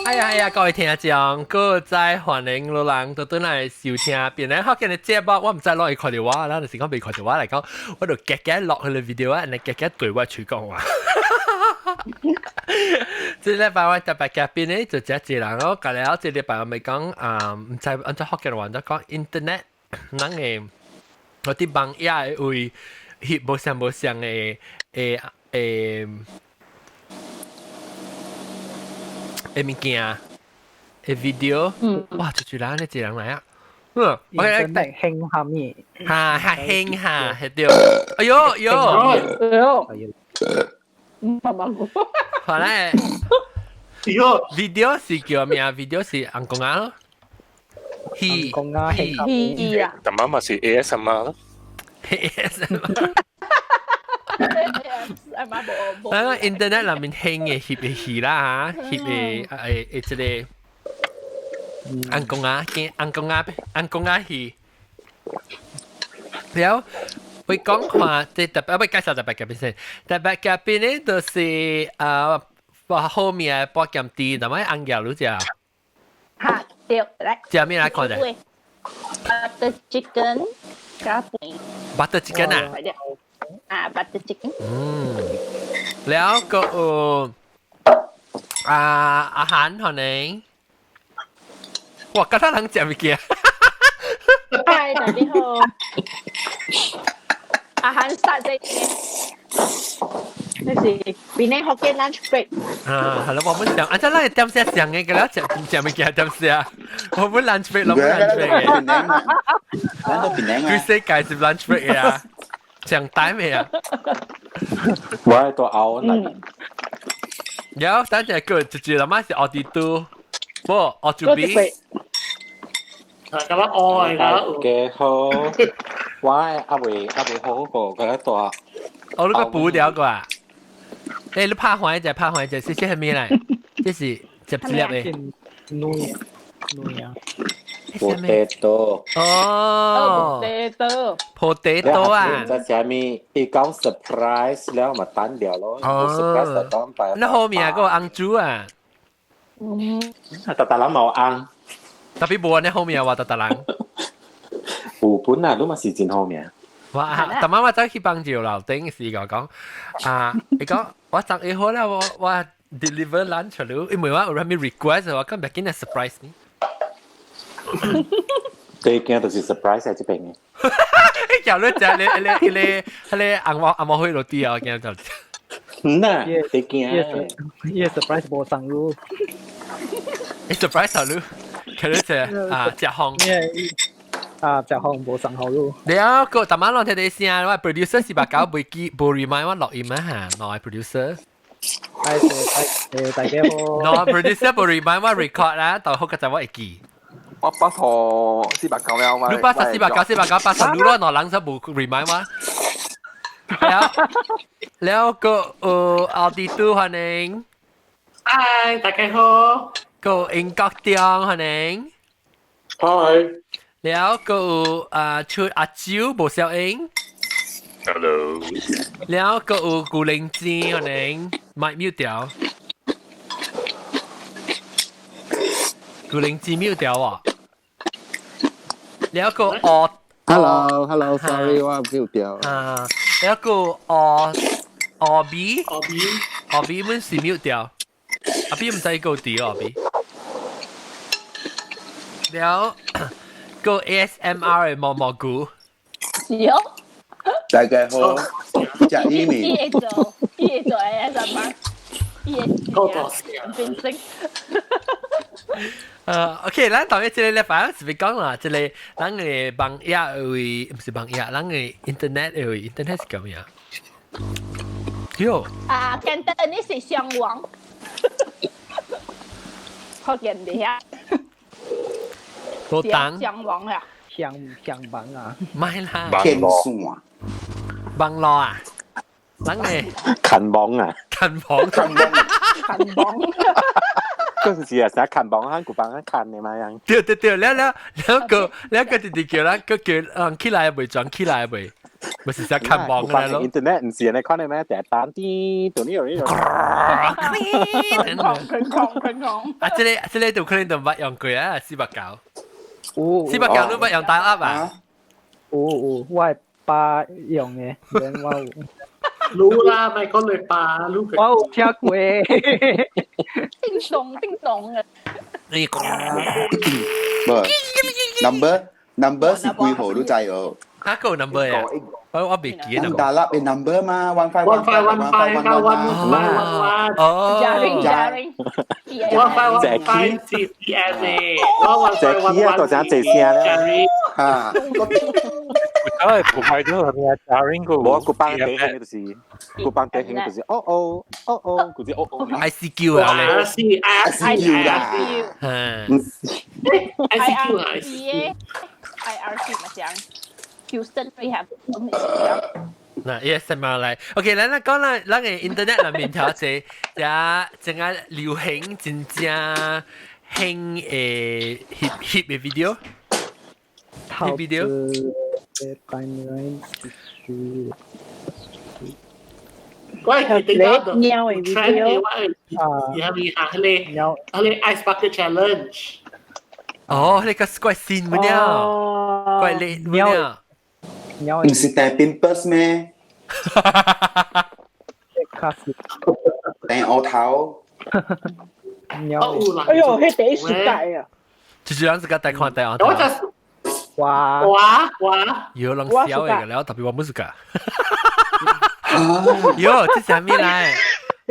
哎呀哎呀，各位聽眾，閣再歡迎老人倒轉來收聽。變咧福建的節目，我毋知攏會看著我，咱就是講袂看著我來講，我就夾夾落去个 video 啊，來夾夾對我喙講話。這禮拜我特別嘉賓咧，就這一人咯。隔了這禮拜我咪講啊，毋知按怎福建話，就講 internet，咱的我佇網頁的位翕無相無相的的的的物件的 video，哇，就一人咧，一人來啊！嗯，我興下面，哈哈興下，係對。哎喲喲，哎喲，唔係嘛？好咧，video 是叫咩啊？video 是紅公仔咯，紅公仔戲啊，但媽咪是 ASMR 咯，ASMR。咱個 internet 內面興的翕的戲啦嚇，翕的誒誒這個紅公仔，見紅公仔紅公仔戲。了，會講話，這特別，我介紹特別嘉賓先。特別嘉賓呢，就是啊，後面的播鹹豬，同埋紅葉你食。哈，對，來。食咩來看者？Butter chicken 加飯。 Butter chicken 啊？啊，butter chicken。嗯，了個有啊阿韓可能，哇，剛才人食物件。嗨，大家好。阿韓殺這個，那是檳城福建 lunch break。啊，係咯，我們想，啊，這咱點寫上嘅，個了食食物件點寫？我們 lunch break，我們 lunch break 嘅。咱都檳城啊。佢世界是 lunch break 嘅啊，上台未啊？我喺度拗嚟。有，等陣個就住諗下是奧迪都，不，奧祖比。啊，咁樣愛㗎。嘅好，我阿未阿未好過，覺得大。哦，你個補掉個啊？誒，你拍開一隻，拍開一隻，這是啥物來？這是接一粒的。卵卵啊！Potato。哦。 Potato。 Potato 啊！這啥物？伊講 surprise 了嘛，單掉咯。哦。surprise 就講白。那後面個紅豬啊？嗯。逐逐人冇紅。特別無呢後面話逐逐人。有本啊，你嘛是真好命。哇！逐晚我走去幫照樓頂時個講啊，伊講我十一號啦，我我 deliver lunch 了，因為我有啥物 request，我講別緊來 surprise 你。最驚就是 surprise 喺這邊嘅。叫你食你你你你紅毛紅毛灰落地啊！我驚就。嗯呐，最驚。伊個 surprise 無送你。你 surprise 你？佢你食啊，食風。啊，食風無送好你。了個逐晚攏聽到聲，我 producer 四百九袂記無 remind 我錄音啊嚇，我 producer。哎誒大家好。我 producer 無 remind 我 record 啦，但好個就我會記。我84四百九了嘛。你84四百九四百九八十六咯，兩人就無 remind 我。了了個奧迪都歡迎。嗨，大家好。個英國中歡迎。嗨。了個啊出阿蕉無小英。 Hello。了個有古靈精歡迎，麥 mute 掉。古靈精 mute 掉啊！了個哦。 Hello，Hello，sorry，我 mute 掉。啊，了個哦哦 B。哦 B。哦 B 阮是 mute 掉。阿 B 毋知個佇哦 B。了個 ASMR 的毛毛菇。是哦。大家好，食伊麵。伊會做，伊會做 ASMR，伊會變聲。OK，咱當日這個禮拜是欲講啦，這個咱的網頁位，毋是網頁，咱的 internet 的位，internet 是叫咩啊？喲。啊，簡單你是上網。福建的遐。多當。上網啊。上上網啊。唔係啦。天線。網絡啊。咱的。近網啊。近網。近網。近網。嗰陣時啊，成日看網，喺古幫看的嘛樣。對對對，了了兩個兩個弟弟叫咱個叫人起來未？轉起來未？咪是成日看網嘅咯。 Internet 唔是人哋看的咩？第單啲，到呢度呢度。狂狂狂狂狂！啊，這個就可能就捌用過啊，489。有489你捌用 dial up 啊？有有，我係爸用嘅，免我有。擼啦，咪講你爸擼佢。我有聽過。叮咚叮咚嘅。你無 number 是幾號你知哦？啊個 number 啊？我未記得。 Dial up 嘅 number 嘛，1515 15 11 15 11。哦。 Jaring jaring。 1515是 P M 嘅，我 one five one 啊， one 就成這聲咧。嚇！我係不派咗係咪啊？Jaring 個無古幫地興就是古幫地興就是哦哦哦哦，嗰啲哦哦。 ICQ 啊你。 ICQ 啦。嗯。 ICQ 啊 IRC 嘛講 Houston we have 嗱，伊個嘛來，OK，咱來講啦，咱個 internet 內面頭一個，這正啊流行真正興的翕翕的 video，翕 video。 Timeline 我係記得貓的 video 啊，係咪啊？彼個 Ice Bucket Challenge。哦，彼個怪新物了，怪靚物了。唔是帶 pimples 咩？帶額頭。哎呦，彼第一世界啊！就是咱自家帶看帶額頭。哇哇哇！有人笑的了，特別我冇自家。喲，這啥物來？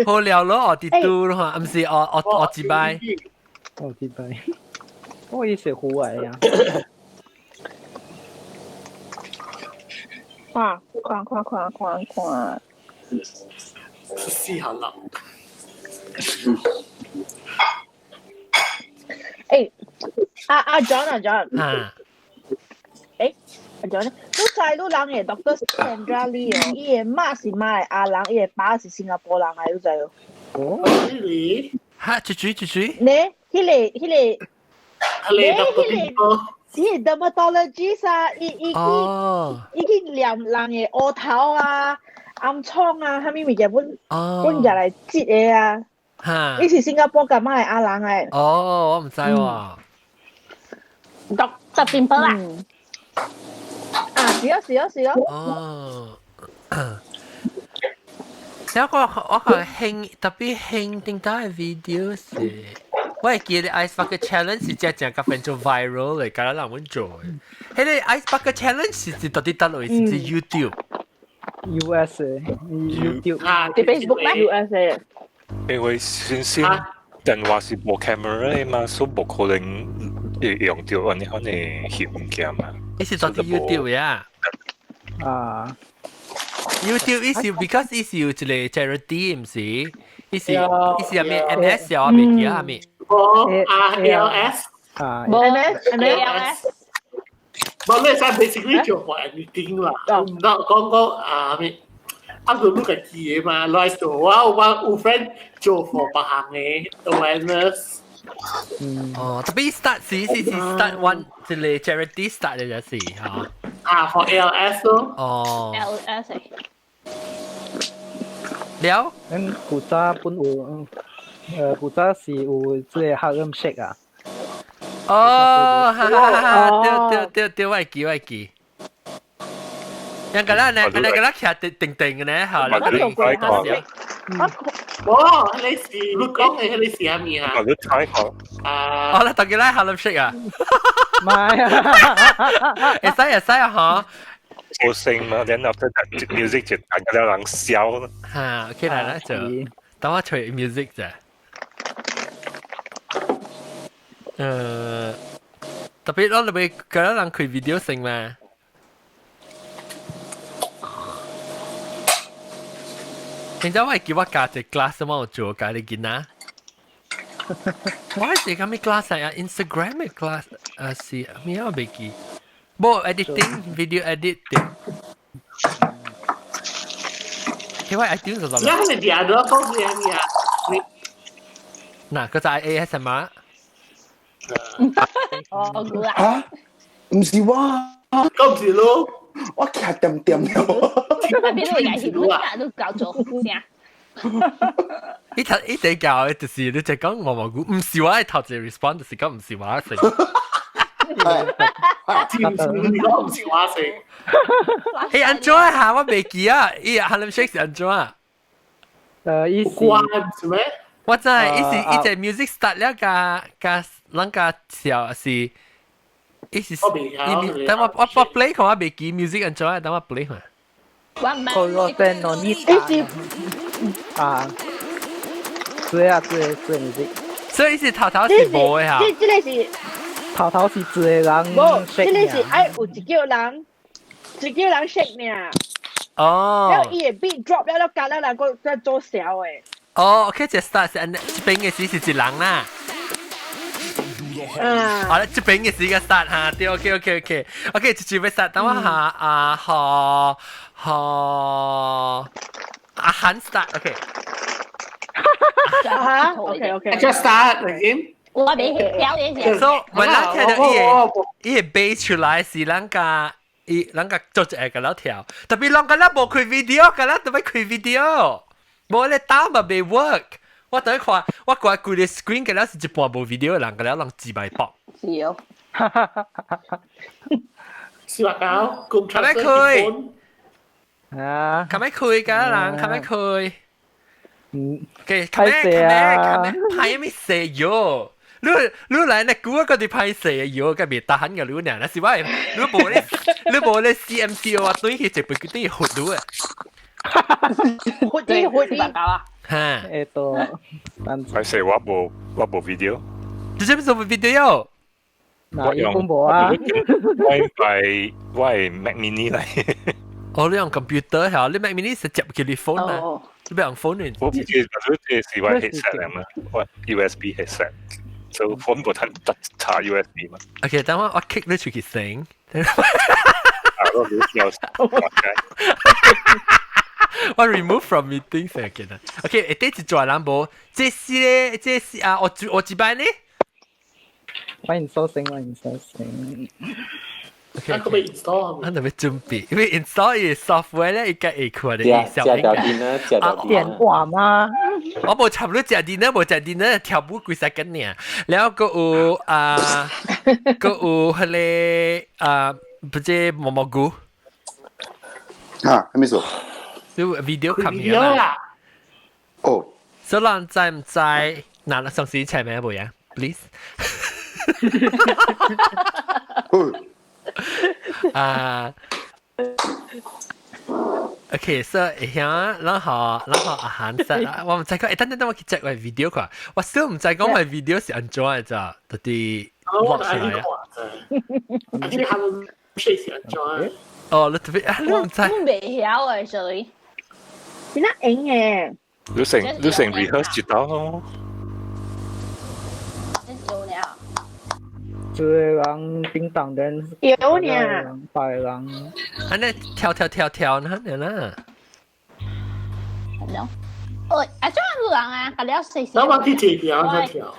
好了咯，學啲拄咯，毋是學學學一擺。學一擺。我伊是戶外啊。看看看看看看。試下啦。欸，阿 John 啊 John。啊。欸，阿 John，你知你人的 Doctor Sandra Lee 哦，伊的媽是馬來亞人，伊的爸是新加坡人來，你知哦？哦，really？哈，豬豬豬豬。呢，彼個，彼個，彼個。是 dermatologist 啊，伊伊去伊去量人的額頭啊、暗瘡啊，啥物物件阮阮入來擠的啊。哈！伊是新加坡佮馬來亞人來。哦，我毋知喎。 Doctor Pimple 啊？啊，是哦，是哦，是哦。哦。有個我個興特別興定到嘅 video 是。我會記得 Ice Bucket Challenge 是真正甲變做 viral 嚟，甲咱人阮做的。彼個 Ice Bucket Challenge 是到底佗落去？是指 YouTube？ US YouTube 啊，佇 Facebook 咩？US 的。因為先先電話是無 camera 的嘛，所以無可能會用到按呢款的翕物件嘛。伊是到底 YouTube 呀？啊。 YouTube 伊是 because 伊是有一個 charity 毋是？伊是伊是啥物 MS 啊？未記啊？啥物？哦，R L S 啊，M S M S。無你使 basically 做 for anything 啦，唔得講講啊咩？啊，佢你家己的嘛，來做我我有 friend 做 for 別項的 awareness。哦，特別 start 是是是 start one 一個 charity start 的就是嚇。啊，for ALS 咯。哦。 ALS。了。咱古早本有，古早是有這個 Harlem Shake 啊。哦，哈哈哈！對對對對，我會記我會記。人個啦，人個啦，徛定定定嘅呢，嚇。我做過哦，你是你講嘅，你是啥物啊？你睇下。啊！哦，你大家來 Harlem Shake 啊？唔係啊，會使會使啊，嗬。好聲嘛，然後 after that music 就大家人笑。嚇，OK 來啦，就等我吹 music 啫。特別我特別覺得人開 video 先嘛。現在我會叫我教一個 class 嘛，我做教你囡仔。我係是咩 class 啊？Instagram 嘅 class 啊是咩我未記。無 editing video edit 對。因為 iTunes 就你係咪啲都講咩啊？嗱，嗰就係 ASMR。哦，估啊！嚇？唔是我，咁唔是咯？我徛點點了。那邊都會係本都搞做聲。伊頭伊地教就是你就講毛毛菇，唔是我係頭一個 respond，就是講唔是我食。知唔知你講唔是我食？欸，按怎下我袂記啊？伊 Harlem Shake 是按怎啊？伊是關是咩？我知，伊是伊隻 music start 了，加加咱加笑是，伊是伊等我 play 看我袂記 music 按怎啊？等我 play 看。我唔係。個の你伊是啊，對啊，對對 music。所以是頭頭是無的哈。這這個是頭頭是一個人。無，這個是愛有一叫人，一叫人 shake 爾。哦。了伊會 beat drop 了，了加了人閣再做小的。哦，OK，這 start 是按呢，這邊嘅時是一人啦。啊。好啦，這邊嘅時個 start 哈，對，OK，OK，OK，OK，直接要 start，等我下啊，好，好，阿韓 start，OK。哈，OK，OK。 Just start again。我未曉嘅。所以，我咱聽到伊個伊個 bass 出來是咱家伊咱家做一個個了跳，特別人個了無開 video，個了特別開 video，無咧打嘛袂 work。我等下看，我看規個 screen 個了是一半無 video，人個了人自賣爆。是哦。 489，咁較欲開？啊，較欲開個人，較欲開。嗯，嘅，較欲較欲較欲歹咩勢喲？你你來那估個啲歹勢喲，個袂得閒個你呢？那是我，你無咧，你無咧 CMCO 啊，對去一筆佢啲活路啊。活啲活啲啊！嚇，歹勢我無我無 video。你這邊做 video？嗱，伊本無啊。我係我係 Mac Mini 嚟。哦，你用 computer 嚇？你 Mac Mini 是接佢你 phone 啊？你用 phone 嚟？我唔知，這是我 headset 嚟嘛？我 USB headset，就 phone 無通插 USB 嘛。 OK，等我我 kick 你出去先。啊，我冇笑。我 remove from meeting 先見啦。OK，第一轉人無，這是咧，這是啊，我我一擺呢？歡迎收聲，歡迎收聲。 OK，我未 install，我特別準備，因為 install 伊 software 咧，伊個會看的。食食掉電啊，食掉電話嗎？我無插你食電腦，無食電腦跳舞幾十個爾。了閣有啊，閣有彼個啊，不知毛毛菇。啊，咩事？就 video 冚啦。哦。所以人知唔知？嗱，上次請名未啊？Please。啊，OK，所以遐，然後然後阿韓說，我毋知講，欸，等等等，我去 check 我 video 看，我小毋知講我 video 是按怎的咋，到底錄出來啊？啊，這他們是按怎？哦，你特別啊，你毋知？我袂曉誒，所以，邊得影嘅？你成你成 rehearse 一道咯。有了。一個人叮當人，有呢，八個人，按呢跳跳跳跳，那呢啦。係咯。哦，啊，怎樣人啊？佢了細細。我去這條這條。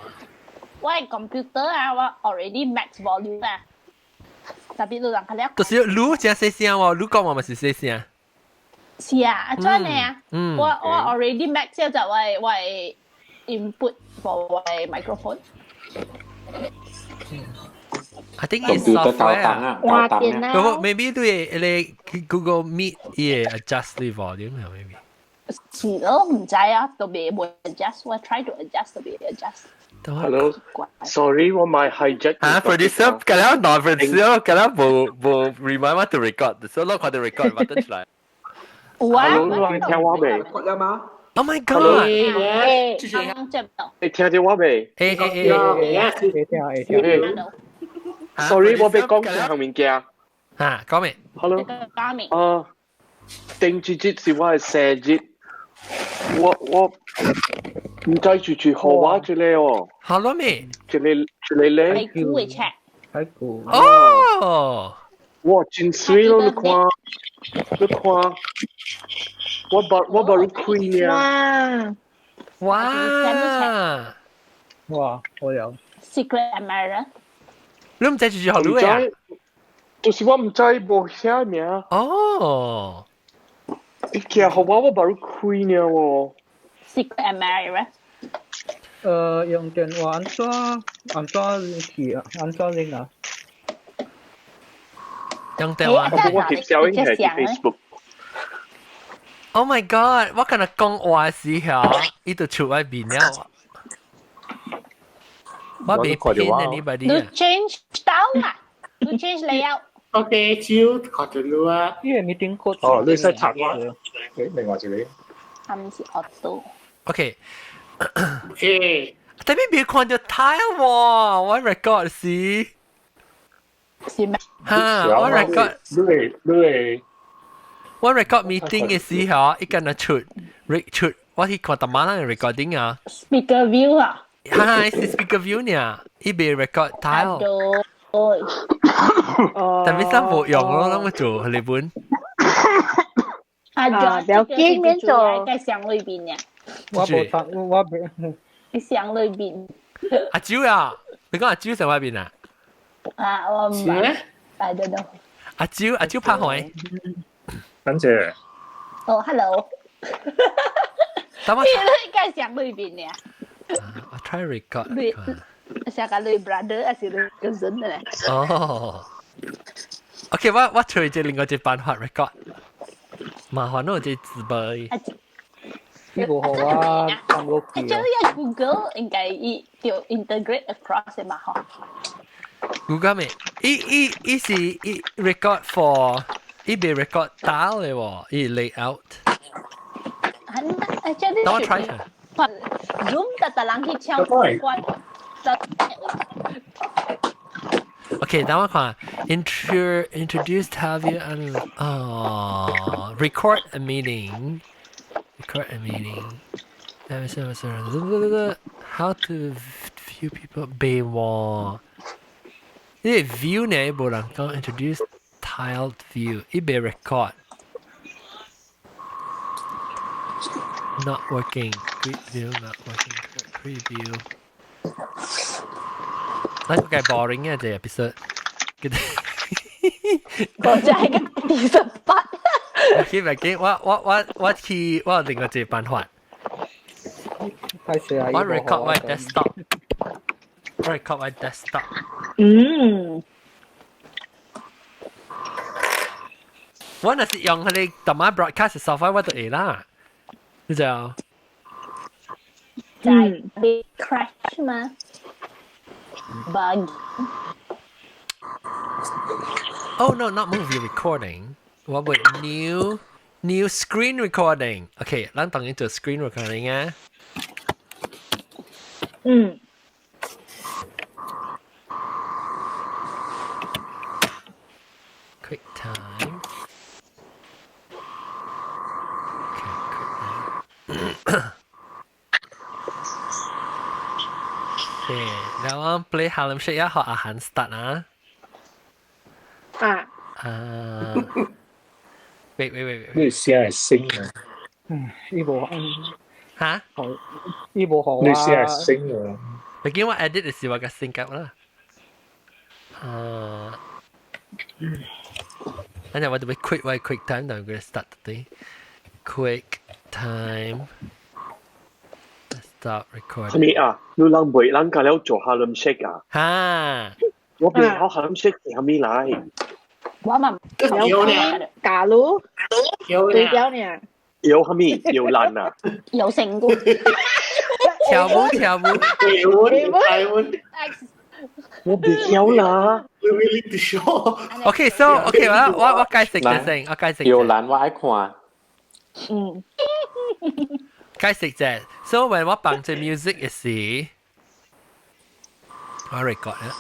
我係 computer 啊，我 already max volume 啊。特別有人佢了。就是你真細聲喎，你講話咪是細聲。是啊，啊怎樣啊？我我 already max 咗就我我 input for 我 microphone。 I think it's software 啊，哇電腦。不過 maybe 對你 Google Meet 伊會 adjust 你 volume 啊，maybe。是咯，唔知啊，都未冇 adjust，我 try to adjust 都未 adjust。 Hello，sorry，我買 hijack。啊，producer，咁樣嗱，producer，咁樣無無 remind 我 to record，所以我看到 record button 出來。有啊，Hello，你聽我未？Oh my god！你聽到我未？誒誒誒，會聽會聽。 Sorry，我欲講一項物件。嚇，講咩？Hello。講咩？啊，頂一日是我的生日，我我毋知住住予我一個哦。好了未？一個一個咧。係估嘅 check。係估。哦。哇，真媠咯！你看，你看，我把我把你開呢。哇！哇！哇，我有。 Secret Admirer。你唔知住住學你啊？就是我唔知無寫名。哦。伊寄予我，我無開呢喎。 Secret Admirer。用電話按怎按怎去啊？按怎拎啊？用電話。我翕照應係 Facebook。 Oh my god！我今日講話時候，伊就出外面了。我未騙 anybody 你 change style 啊？你 change layout。 OK，照看到你啊。因為 meeting code。哦，你使插我？另外一個。他們是 auto。 OK。 OK。特別別看到 tile 喎，我 record 時。是咩？嚇！我 record。你會你會。我 record meeting 嘅時候，一個人出出，我去看大馬人 recording 啊。 Speaker view 啊。哈，是 speaker view 呢，伊未 record tile。但係三冇用咯，諗我做你本。啊，不要緊，免做。喺相裏邊呢。我冇得，我未。喺相裏邊。阿蕉啊，你講阿蕉上外邊啊？啊，我唔係。I don't know。阿蕉，阿蕉拍海。等姐。哦，hello。等我。你喺相裏邊呢？我 try record。你，上個你 brother 還是你 cousin 咧？哦。OK，我找一另外一個辦法 record。麻煩咯，這自備。呢個好啊，download Actually，Google 應該伊就 integrate across 的嘛，嗬。 Google 咩？伊伊伊是伊 record for 伊未 record 打嘅喎，伊 layout。 Actually，等我 try 下。 Zoom 特特人去敲關。 OK，等我看。Introduce Tavia and oh, record a meeting. Record a meeting. How to view people 被喎。呢個 view 呢，無人講 introduce tiled view，伊未 record。Not working. Preview not working. Preview. 那個 boring 嘅這 episode。我就係個28。 OK，唔緊，我去我有另外一個辦法。開始啊！我 record 我 desktop。我 record 我 desktop。嗯。我若是用佢哋特晚 broadcast software 我就會啦。你知道？在被 crash 嗎？Bug。 Oh no, not movie recording. What with new screen recording? Okay, 咱當然做 screen recording 啊。嗯。 Quick time. Okay, quick time. Okay, now I'm play Harlem Shake 一學阿韓 start 啊。啊。啊。Wait, wait, wait, wait. 你聲係聲啊？嗯，呢部嚇？呢部好啊。你聲係聲啊？你見我 edit 嘅時候個性格啦。啊。等陣我就會 quick 我 quick time 就會 start 啲 quick time。Stop recording。係咪啊？你人袂人家了做 Harlem Shake 啊？嚇！我變好 Harlem Shake 係咩來？我嘛有呢，假如對掉呢？有係咪？有爛啊？有成功。跳舞跳舞。跳舞跳舞。我唔曉啦。 Okay, so okay，我解釋一先，我解釋。有爛我愛看。嗯。解釋啫。So when 我放這 music 嘅時，我 record 啊。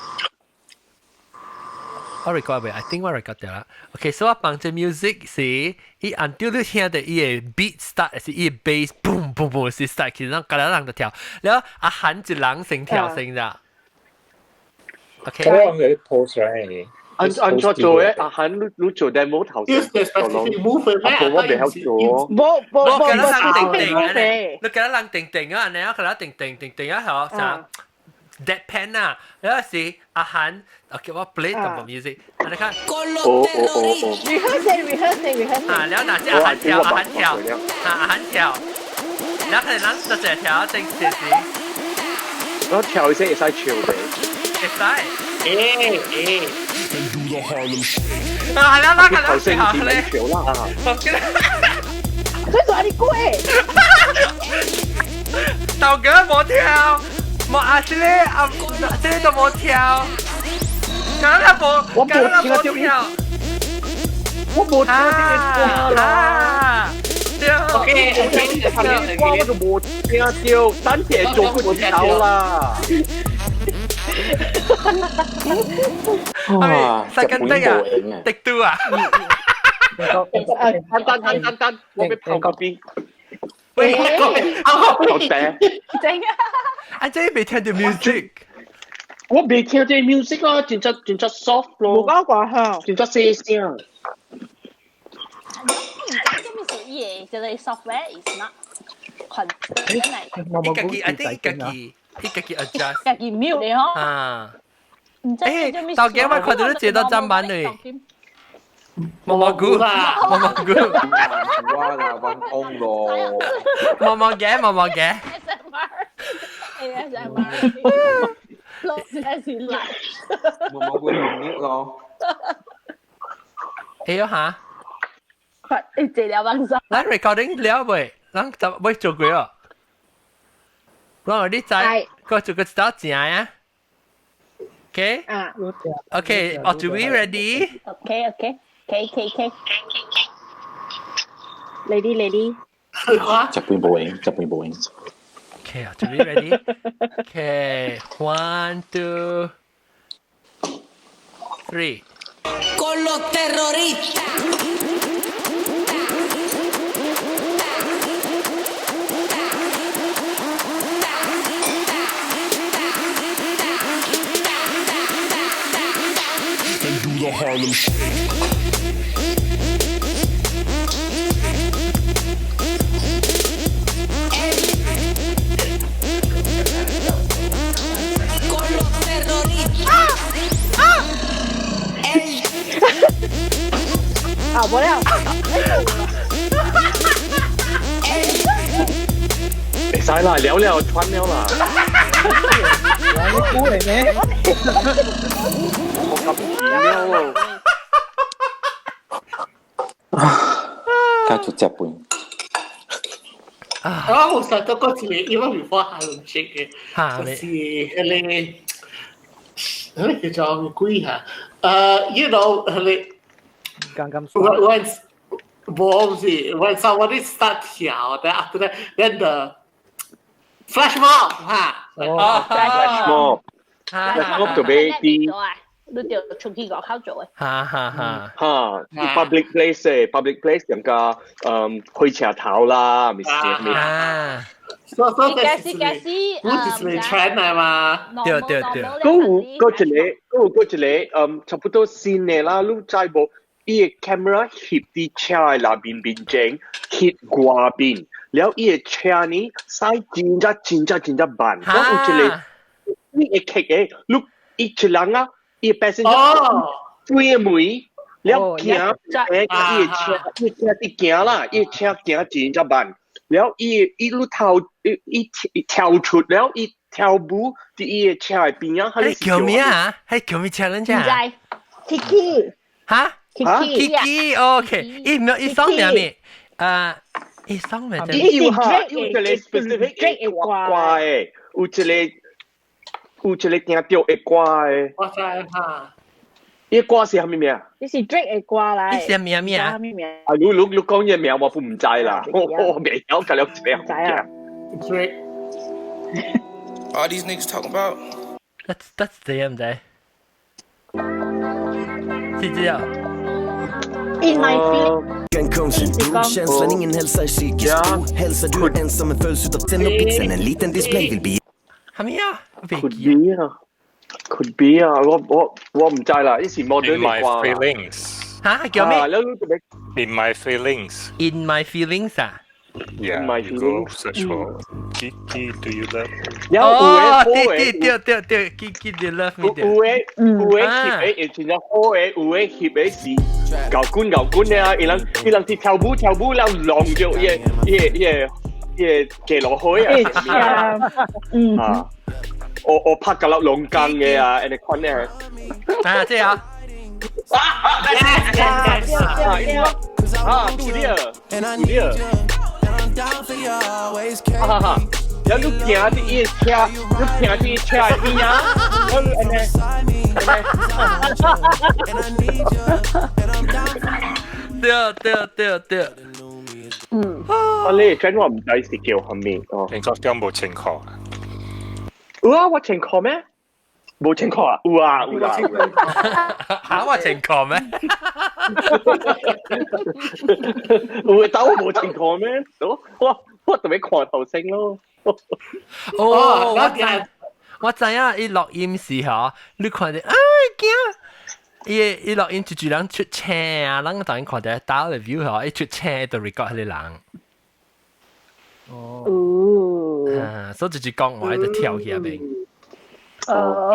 我 record 未？I think 我 record 掉啦。Okay, so 我放這 music 時，伊按掉你聽到伊個 beat start，是伊個 bass boom boom boom 是 start，其實咱個人就跳，然後阿韓一人先跳先咋。Okay。我講 post 嚟。按按怎做嘅？阿韓你你做 demo 頭先做咯，阿我未曉做。冇冇冇冇，人定定定，你叫人定定啊，你啊，叫人定定定定啊，嗬，啥？ deadpan 啊，有時阿韓，OK 我 play 淡薄 music，你看，哦哦哦哦，rehearse rehearse rehearse，啊，然後嗱，阿韓跳，阿韓跳，啊阿韓跳，然後佢哋就成跳正正時，我跳一聲會使笑嘅，會使，誒誒。啊，啦啦，頭先點樣跳啦？所以做你過。豆哥冇跳，冇啊！這個啊，這個都冇跳，剛才冇，我冇跳，我冇聽這個歌啦。對，OK OK，歌我就冇聽到，等下做過頭啦。哇！細根的啊，滴嘟啊！等等等等，我俾跑嗰邊。喂，好嗲。正啊！阿姐未聽到 music，我未聽這 music 啊，真真真真 soft 咯。冇講過嚇，真真細聲。咁咩事？伊個 software is not 群真係。伊家己，I think 伊家己，伊家己 adjust。家己 mute 你嗬。啊。唔知誒，到今日看到你這道砧板嘞。毛毛菇啦，毛毛菇。我啦，揾工咯。毛毛嘅，毛毛嘅。 ASMR。落係嚟。毛毛菇用 mute 咯。哎呦嚇！你這了幫手。咱 recording 了未？咱就未做過哦。我你知，個做個一道正啊。Okay. 啊。 Okay. Are we ready? Okay. Okay. K K K。 Lady lady。這邊冇影，這邊冇影。 Okay, are we ready? Okay, one, two, three. Con los terroristas. And do the Harlem Shake. Con los terroristas. 啊，冇了。會使啦，了了穿了啦。我估嚟咩？我咁了咯。加做隻半。啊！我實都嗰次因為 before Harlem Shake 嘅，就是迄個，迄個叫做鬼哈？You know，迄個。剛剛 When 無是 when somebody start 跳，then after that then the flash mob 哈。 Flash mob。Flash mob 就俾啲。你就出去外口做嘅。哈哈哈！哈，public place 嘅 public place 人家開車頭啦，咪是咩？啊！所所以是嘅是，我就是 trend 嚟嘛。對對對。嗰有嗰一個，嗰有嗰一個，差不多新嘅啦，你知無？伊個 camera 翕佇車的內面面前，翕外面，了伊個車呢，駛真正真正真正慢。我有一個，你會客的，你伊一人啊，伊 passenger 關門，了行，伊個車，伊車佇行啦，伊車行真正慢，了伊伊路頭，伊伊跳出了，伊跳舞佇伊個車的邊仔。係叫咩啊？係叫咩 challenge 啊？Kiki。嚇？ Kiki， Kiki，OK，伊沒伊雙名咩？啊，伊雙名就伊有哈，有一個 specific 的歌的，有一個有一個聽著會歌的。我知哈。伊歌是啥物名？你是 Drake 的歌來。伊是咩名啊？啊，你你你講伊名我唔知啦，我未曉甲了一個。知啊。 Drake。 All these niggas talking about. That's 這唔知。是這樣。 In my feelings. Genkomsten, känslan, ingen hälsa är psykisk ohälsa. Du är ensam, en följs utav tenn och pixeln. En liten display vill bli 係咪啊？Could be 啊，Could be 啊，我我我唔知啦，呢是 modern In my 嘅 feelings 嚇叫咩？In my feelings。 In my feelings 啊？ Yeah, My you go feelings. search for Kiki, do you love me? 有有哦，的好對的，對對對對，Kiki do you love me 對。有的有的翕的會真正好的，有的翕的是牛滾牛滾的啊！伊人伊人是跳舞跳舞了弄著伊個伊個伊個伊個記落去啊！嗯啊，我我拍個粒龍羹嘅啊，按呢款的。啊，這啊。啊啊，對了，對了。哈哈哈！然後你行佇伊的車，你行佇伊車的邊啊，然後按呢，按呢。對對對對。嗯。啊，你真我毋知是叫啥物哦。應該講無清楚。有啊，我清楚咩？無清楚啊？有啊，有啊。嚇我清楚咩？有但我無清楚咩？我我特別看頭先咯。哦，我知，我知影伊錄音時吼，你看著哎驚，伊伊錄音就就人出聲啊，人當然看著打 review 吼，伊出聲就 record 彼個人。哦。啊，所以就是講話就跳起來邊。哦。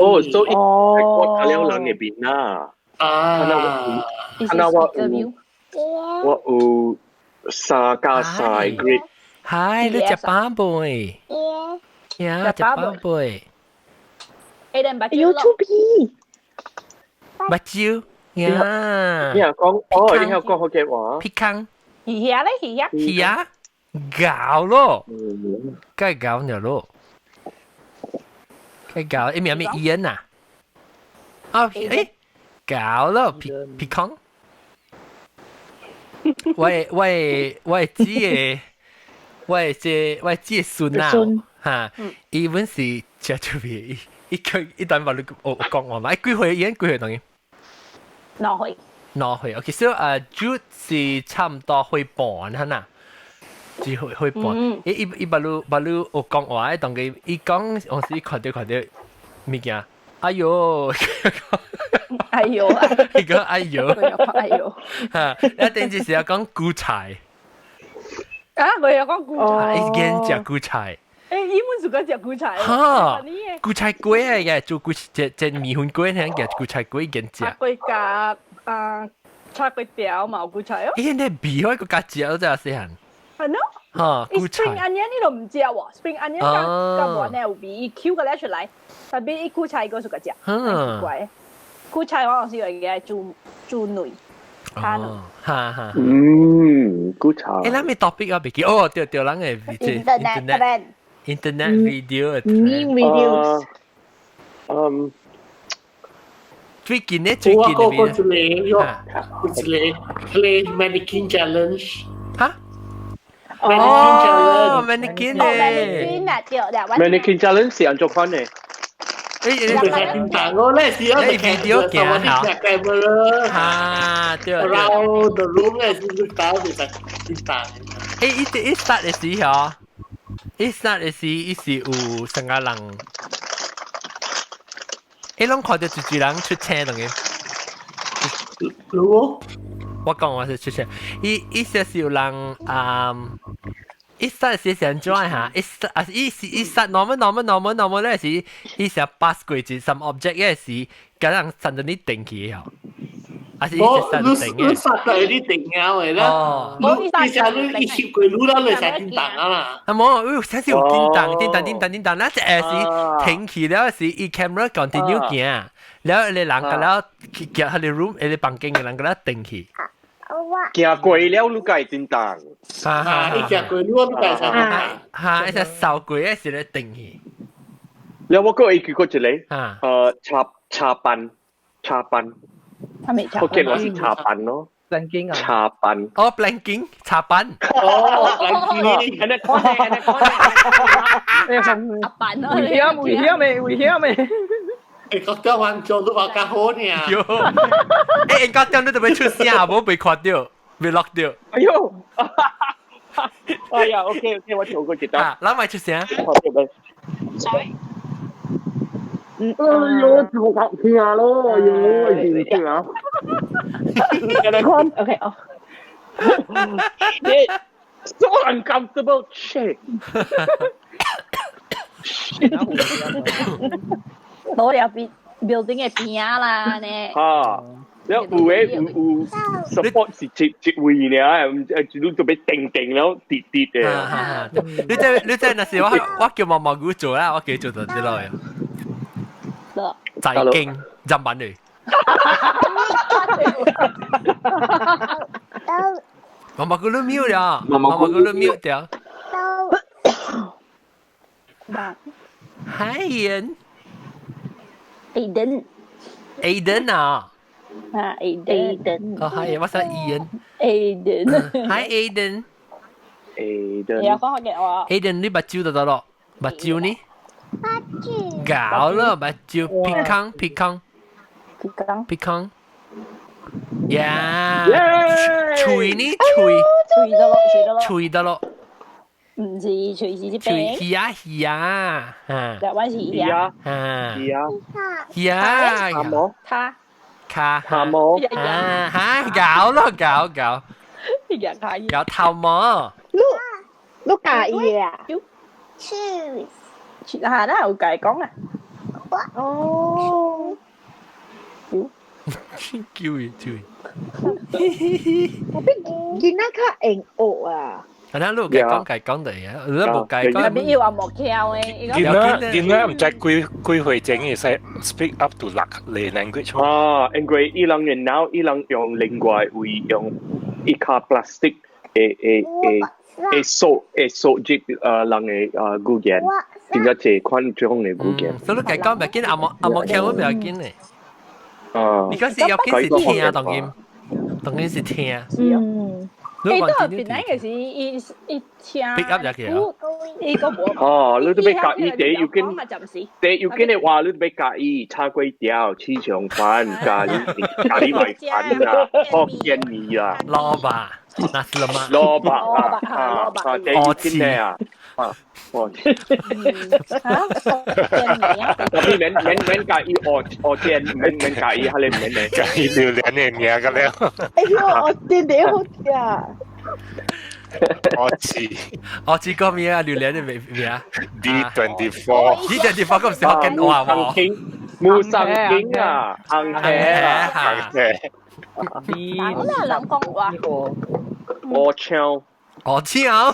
哦，所以我睇了人的面啦。啊。看到我有，我有3加3 grade。係，你食飽未？呀，食飽未？有出皮。目睭呀！你又講，哦，你又講福建話。皮康。魚蝦咧，魚蝦。魚蝦，咬咯，梗係咬了咯，梗係咬，伊名咩伊恩啊？啊，誒，咬咯，皮皮康。我我我姊的，我這我姊的孫啊，哈，伊本是食出皮，伊佢伊等話你我講我嘛，伊幾歲？伊幾歲當然？ 2歲。 2歲，OK，所以啊，Jude 是差唔多歲半，係呐？只歲歲半，伊伊伊捌你捌你學講話，當佢伊講，我是看到看到物件，哎喲，哎喲，伊講哎喲，哎喲，哈，一定就是要講韭菜。啊，我又講韭菜，伊見食韭菜。誒，伊本是講食韭菜。哈，韭菜粿嚟嘅，做韭這這麵粉粿聽嘅韭菜粿見食。粿夾啊，炒粿條嘛有韭菜哦。伊那味開個夾食都真係細漢。係咯。哈，韭菜。 Spring onion 你都唔食喎，Spring onion 加加無呢有味，伊 Q 個咧出來，特別伊韭菜個是個食，奇怪。韭菜我是會嘅煮煮軟。哦，哈哈。嗯，韭菜。誒，咱咩 topic 啊？別記哦，對對，咱嘅 internet internet video meme videos。嗯，最近呢，最近我個個一個喲，有一個 play mannequin challenge。哈？哦，mannequin 咧。mannequin 啊，對啦。 mannequin challenge 是按怎款呢？誒，你係點我咧是要 video 鏡嚇，camera 嚇，對 around the room 咧是打其實點打？誒，伊伊 start 的時候，伊 start 的時，伊是有三個人，伊攏看到一堆人出聲當嘅。如我講我是出聲，伊伊說是有人啊。伊 start 是安怎嚇？伊 start 啊，伊是伊 start normal normal normal normal 咧是，伊是 pass 過一 some object 嘅是，共人實在你定起吼。啊是伊我實你定嘅。你實在你定了的啦。你你成你一翕過你啦，你成叮當啊啦。啊無，有真是有叮當叮當叮當叮當，咱一下是停起了是伊 camera continue 行，了你人個了去行彼個 room，彼個房間的人個了定去。行過了，你會叮當。啊，伊行過你我都會使。哈，伊只掃過的時咧定去。了我閣會記過一個，啊，插插班，插班。福建話是插班咯。 planking 啊。插班。哦，planking 插班。哦，planking。按呢款的，按呢款的。插班咯。危險，危險的，危險的。欸，國中環做都話較好呢。喲，欸，國中你都欲出聲，無被看著，被錄著。哎喲，哎呀，OK OK，我做過一單。咱莫出聲。 Sorry。哎喲，做較聽咯，哎喲，認真啊。OK 哦。 Shit。So uncomfortable shit。攞了邊 building 嘅邊啦呢。嚇！了有嘅有有 support 是一一位爾，唔誒，你就欲定定了跌跌嘅。你這若是我叫毛毛菇做啦，我叫做就知咯。財經入文嚟。毛毛菇你 mute 了，毛毛菇你 mute 掉。Hi Ian。 Aiden。 Aiden 啊。啊，Aiden。哦，係，我想 Ian。 Aiden。 Hi Aiden。 Aiden。你有講學嘅我。 Aiden，你目睭就得咯，目睭呢？搞了，目睭鼻孔鼻孔。鼻孔。鼻孔。呀！喙呢？喙。喙得咯，喙得咯。喙得咯。唔是喙是隻鼻。喙啊耳啊，嚇。台灣是耳啊。嚇。耳啊。耳啊。卡毛。卡。卡。卡毛。啊嚇！搞咯搞搞。搞頭毛。你你介意啊？嚇，那有解講啊。哦。叫伊叫伊。我比囡仔較會學啊。係啦，你有解講解講的呀，你無解講。特別要話莫巧嘅。囡仔毋知幾幾歲前會使 speak up to 六個 language。啊，因為伊人嘅腦，伊人用另外位用一卡 plastic 會會會會掃會掃入人嘅語言，真正這款種嘅語言。所以你解講袂緊，阿莫阿莫巧我袂緊咧。啊，你講是要緊是聽，當然當然是聽。嗯。你都係本來嘅是伊伊聽。 pick up 入去啊！伊個無。哦，你都欲教伊第要緊，第要緊的話，你都欲教伊炒粿條、炒腸粉、咖喱咖喱米粉啊、福建麵啊。蘿蔔，那是了嗎？蘿蔔啊啊啊！第要緊的啊啊！哦，特別免免免教伊學學煎，免免教伊，哈你免免教伊榴蓮的名個了。哎喲，學煎第好食。我知，我知個咩啊？榴蓮的名名 D24 D24 咁唔是福建話喎。木生經啊，紅茄啊，紅茄。人啦，人講話。我唱。我唱，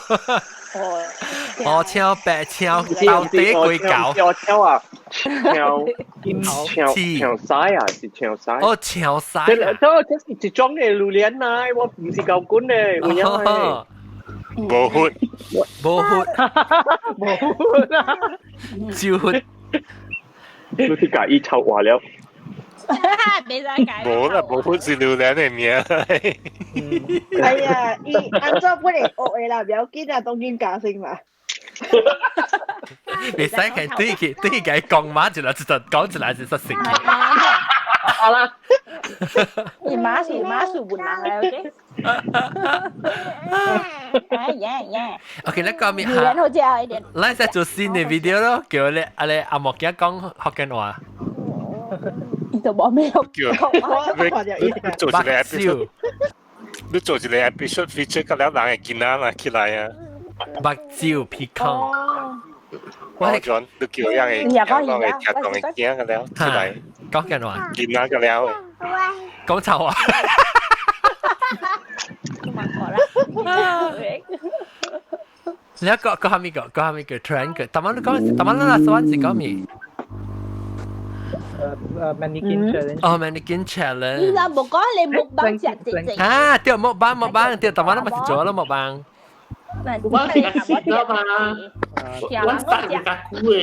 我唱白唱，到底鬼搞？我唱啊，唱唱唱西啊，是唱西。哦，唱西。這這是一種的榴蓮啊，我唔是舊管的，有影的。無血，無血，無血啊！照血，你去共伊臭話了。袂使解。無啦，無血是榴蓮的名。哎呀，伊按怎本會學的啦，不要緊啊，當緊加聲嘛。袂使佢對佢對佢講嘛，一來就講一來就失成。好啦。伊馬是馬是雲南的，OK。哎呀呀！OK，你講咩？榴蓮好食一點。咱再做新的 video 咯，叫你阿你阿莫仔講福建話。伊就無咩叫你做一個 episode，你做一個 episode feature 個了人的囡仔啦起來啊。目睭鼻孔。我講你叫人的，人的聽懂的囝個了起來。講緊話。囡仔個了。講臭話。你個個係咪個個係咪個 trend 個？頭晚你講，頭晚你嗱說是講咩？Mannequin challenge。哦，mannequin challenge。你若無講你木板食正正。啊，對木板木板，對，頭晚你咪是做了木板。我是食了嘛，我食較久的。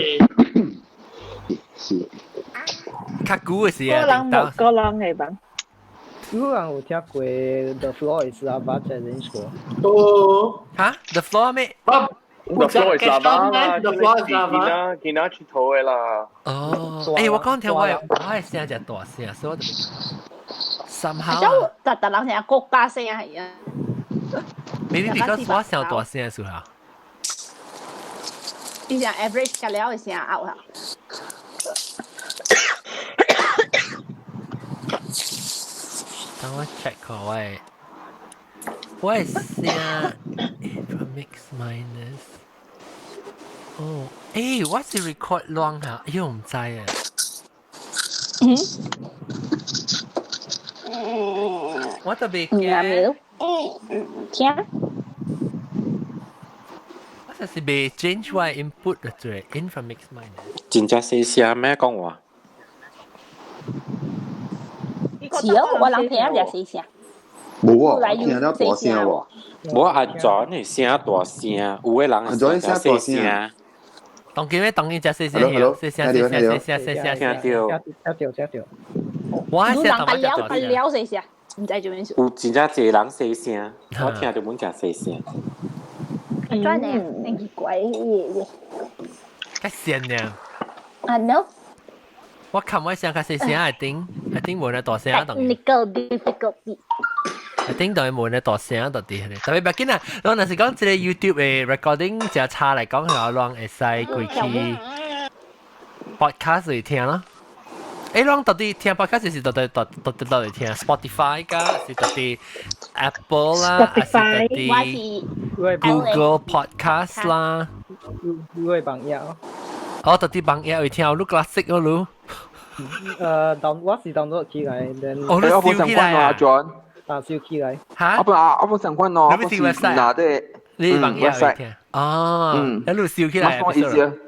較久的時啊。個人無個人的吧。有人有聽過 The Floor is Lava challenge 過？哦，嚇，The Floor 咩？The Floor is Lava 啦，The Floor is Lava，囡仔佚佗的啦。哦，欸，我講聽我我的聲真大聲，所以我就三下。就逐逐人聽國家聲係啊。 Maybe because 我聲大聲時候。你講 average 個了的聲拗啊。等我 check 下我的我的聲， Mix minus。哦，誒，我是 record 亂嚇，哎喲唔知啊。嗯。我特別驚。聽。我就是未 change 我 input 就做 in from mix minus。真正細聲咩講話？是哦，我人聽就細聲。無啊，聽了大聲喎。無阿 John 的聲大聲，有的人阿 John 聲大聲。當今咩？當今只細聲，細聲細聲細聲細聲，聽到。聽到聽到。我係人不了不了細聲，唔知做咩事。有真正濟人細聲，我聽到滿誠細聲。真的，真奇怪嘅。較線呢？啊 no。我看我聲較細聲，I think I think 無呢大聲當。 Technical difficulty。 I think 當然無呢大聲到底咧，特別別緊啊！我若是講這個 YouTube 的 recording 誠差來講，係我攏會使過去 podcast 嚟聽咯。誒，攏到底聽 podcast 是到底到到底到底聽 Spotify 㗎，是到底 Apple 啦，還是到底 Google Podcast 啦？你網頁。哦，到底網頁會聽，你 classic 咯，你。down 我是 download 起來，then 哦，你燒起來啊，John。啊，燒起來。嚇？我本我本相關咯，你是 website 拿的。你網頁會聽？哦，你燒起來。我意思，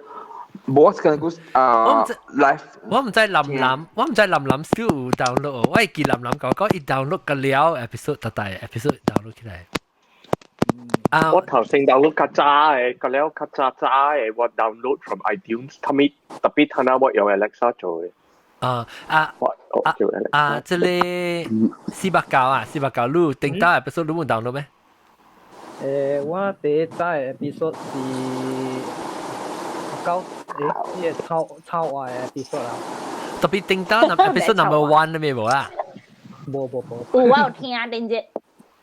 冇可能講啊，live。我唔知林林，我唔知林林燒有 download，我會記林林講講伊 download 個了 episode 特大 episode download 起來。啊！我頭先 download 較早嘅，個了較早早嘅，我 download from iTunes，他咪特別睇下我用 Alexa 做嘅。啊啊啊啊！這個489啊，489，你頂到 episode 你冇 download 咩？我第一早嘅 episode 是九誒，呢個超超外嘅 episode 啦。特別頂到 episode number one 都未無啦？無無無。有我有聽頂者。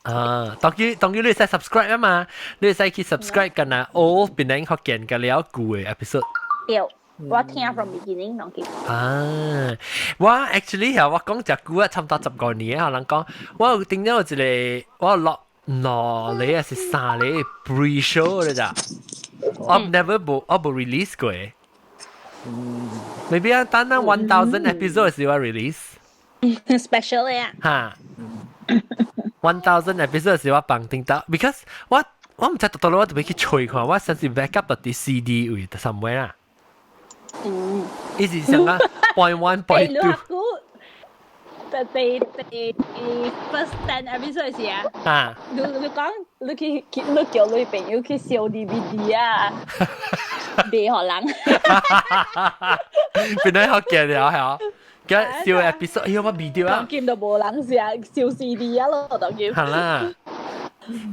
啊，當佢當佢你使 subscribe 啊嘛，你使去 subscribe กัน啊，all 變成福建嘅了舊嘅 episode。對。我聽 from beginning 攏記。啊，我 actually 係我講隻久啊，差唔多10個年啊，人講我有頂咗一個，我落兩個還是三個 pre show 嚟咋，我 never 無我無 release 過。Maybe 啊，等等 1000 episode 時我 release。 Special 啊。哈。1000 episode 時我放頂到，because 我我唔知到到我特別去吹看，我甚至 backup 到啲 CD 位 somewhere 啦。嗯。意思上啊，point one point two。第第第 first 10 episode 時啊，啊，你你講你去去你叫你朋友去燒 DVD 啊，別予人。變咗學見了係嘅燒 episode，哎呀我未掉啊！見到無人是燒 CD 啊咯，當見。係啦。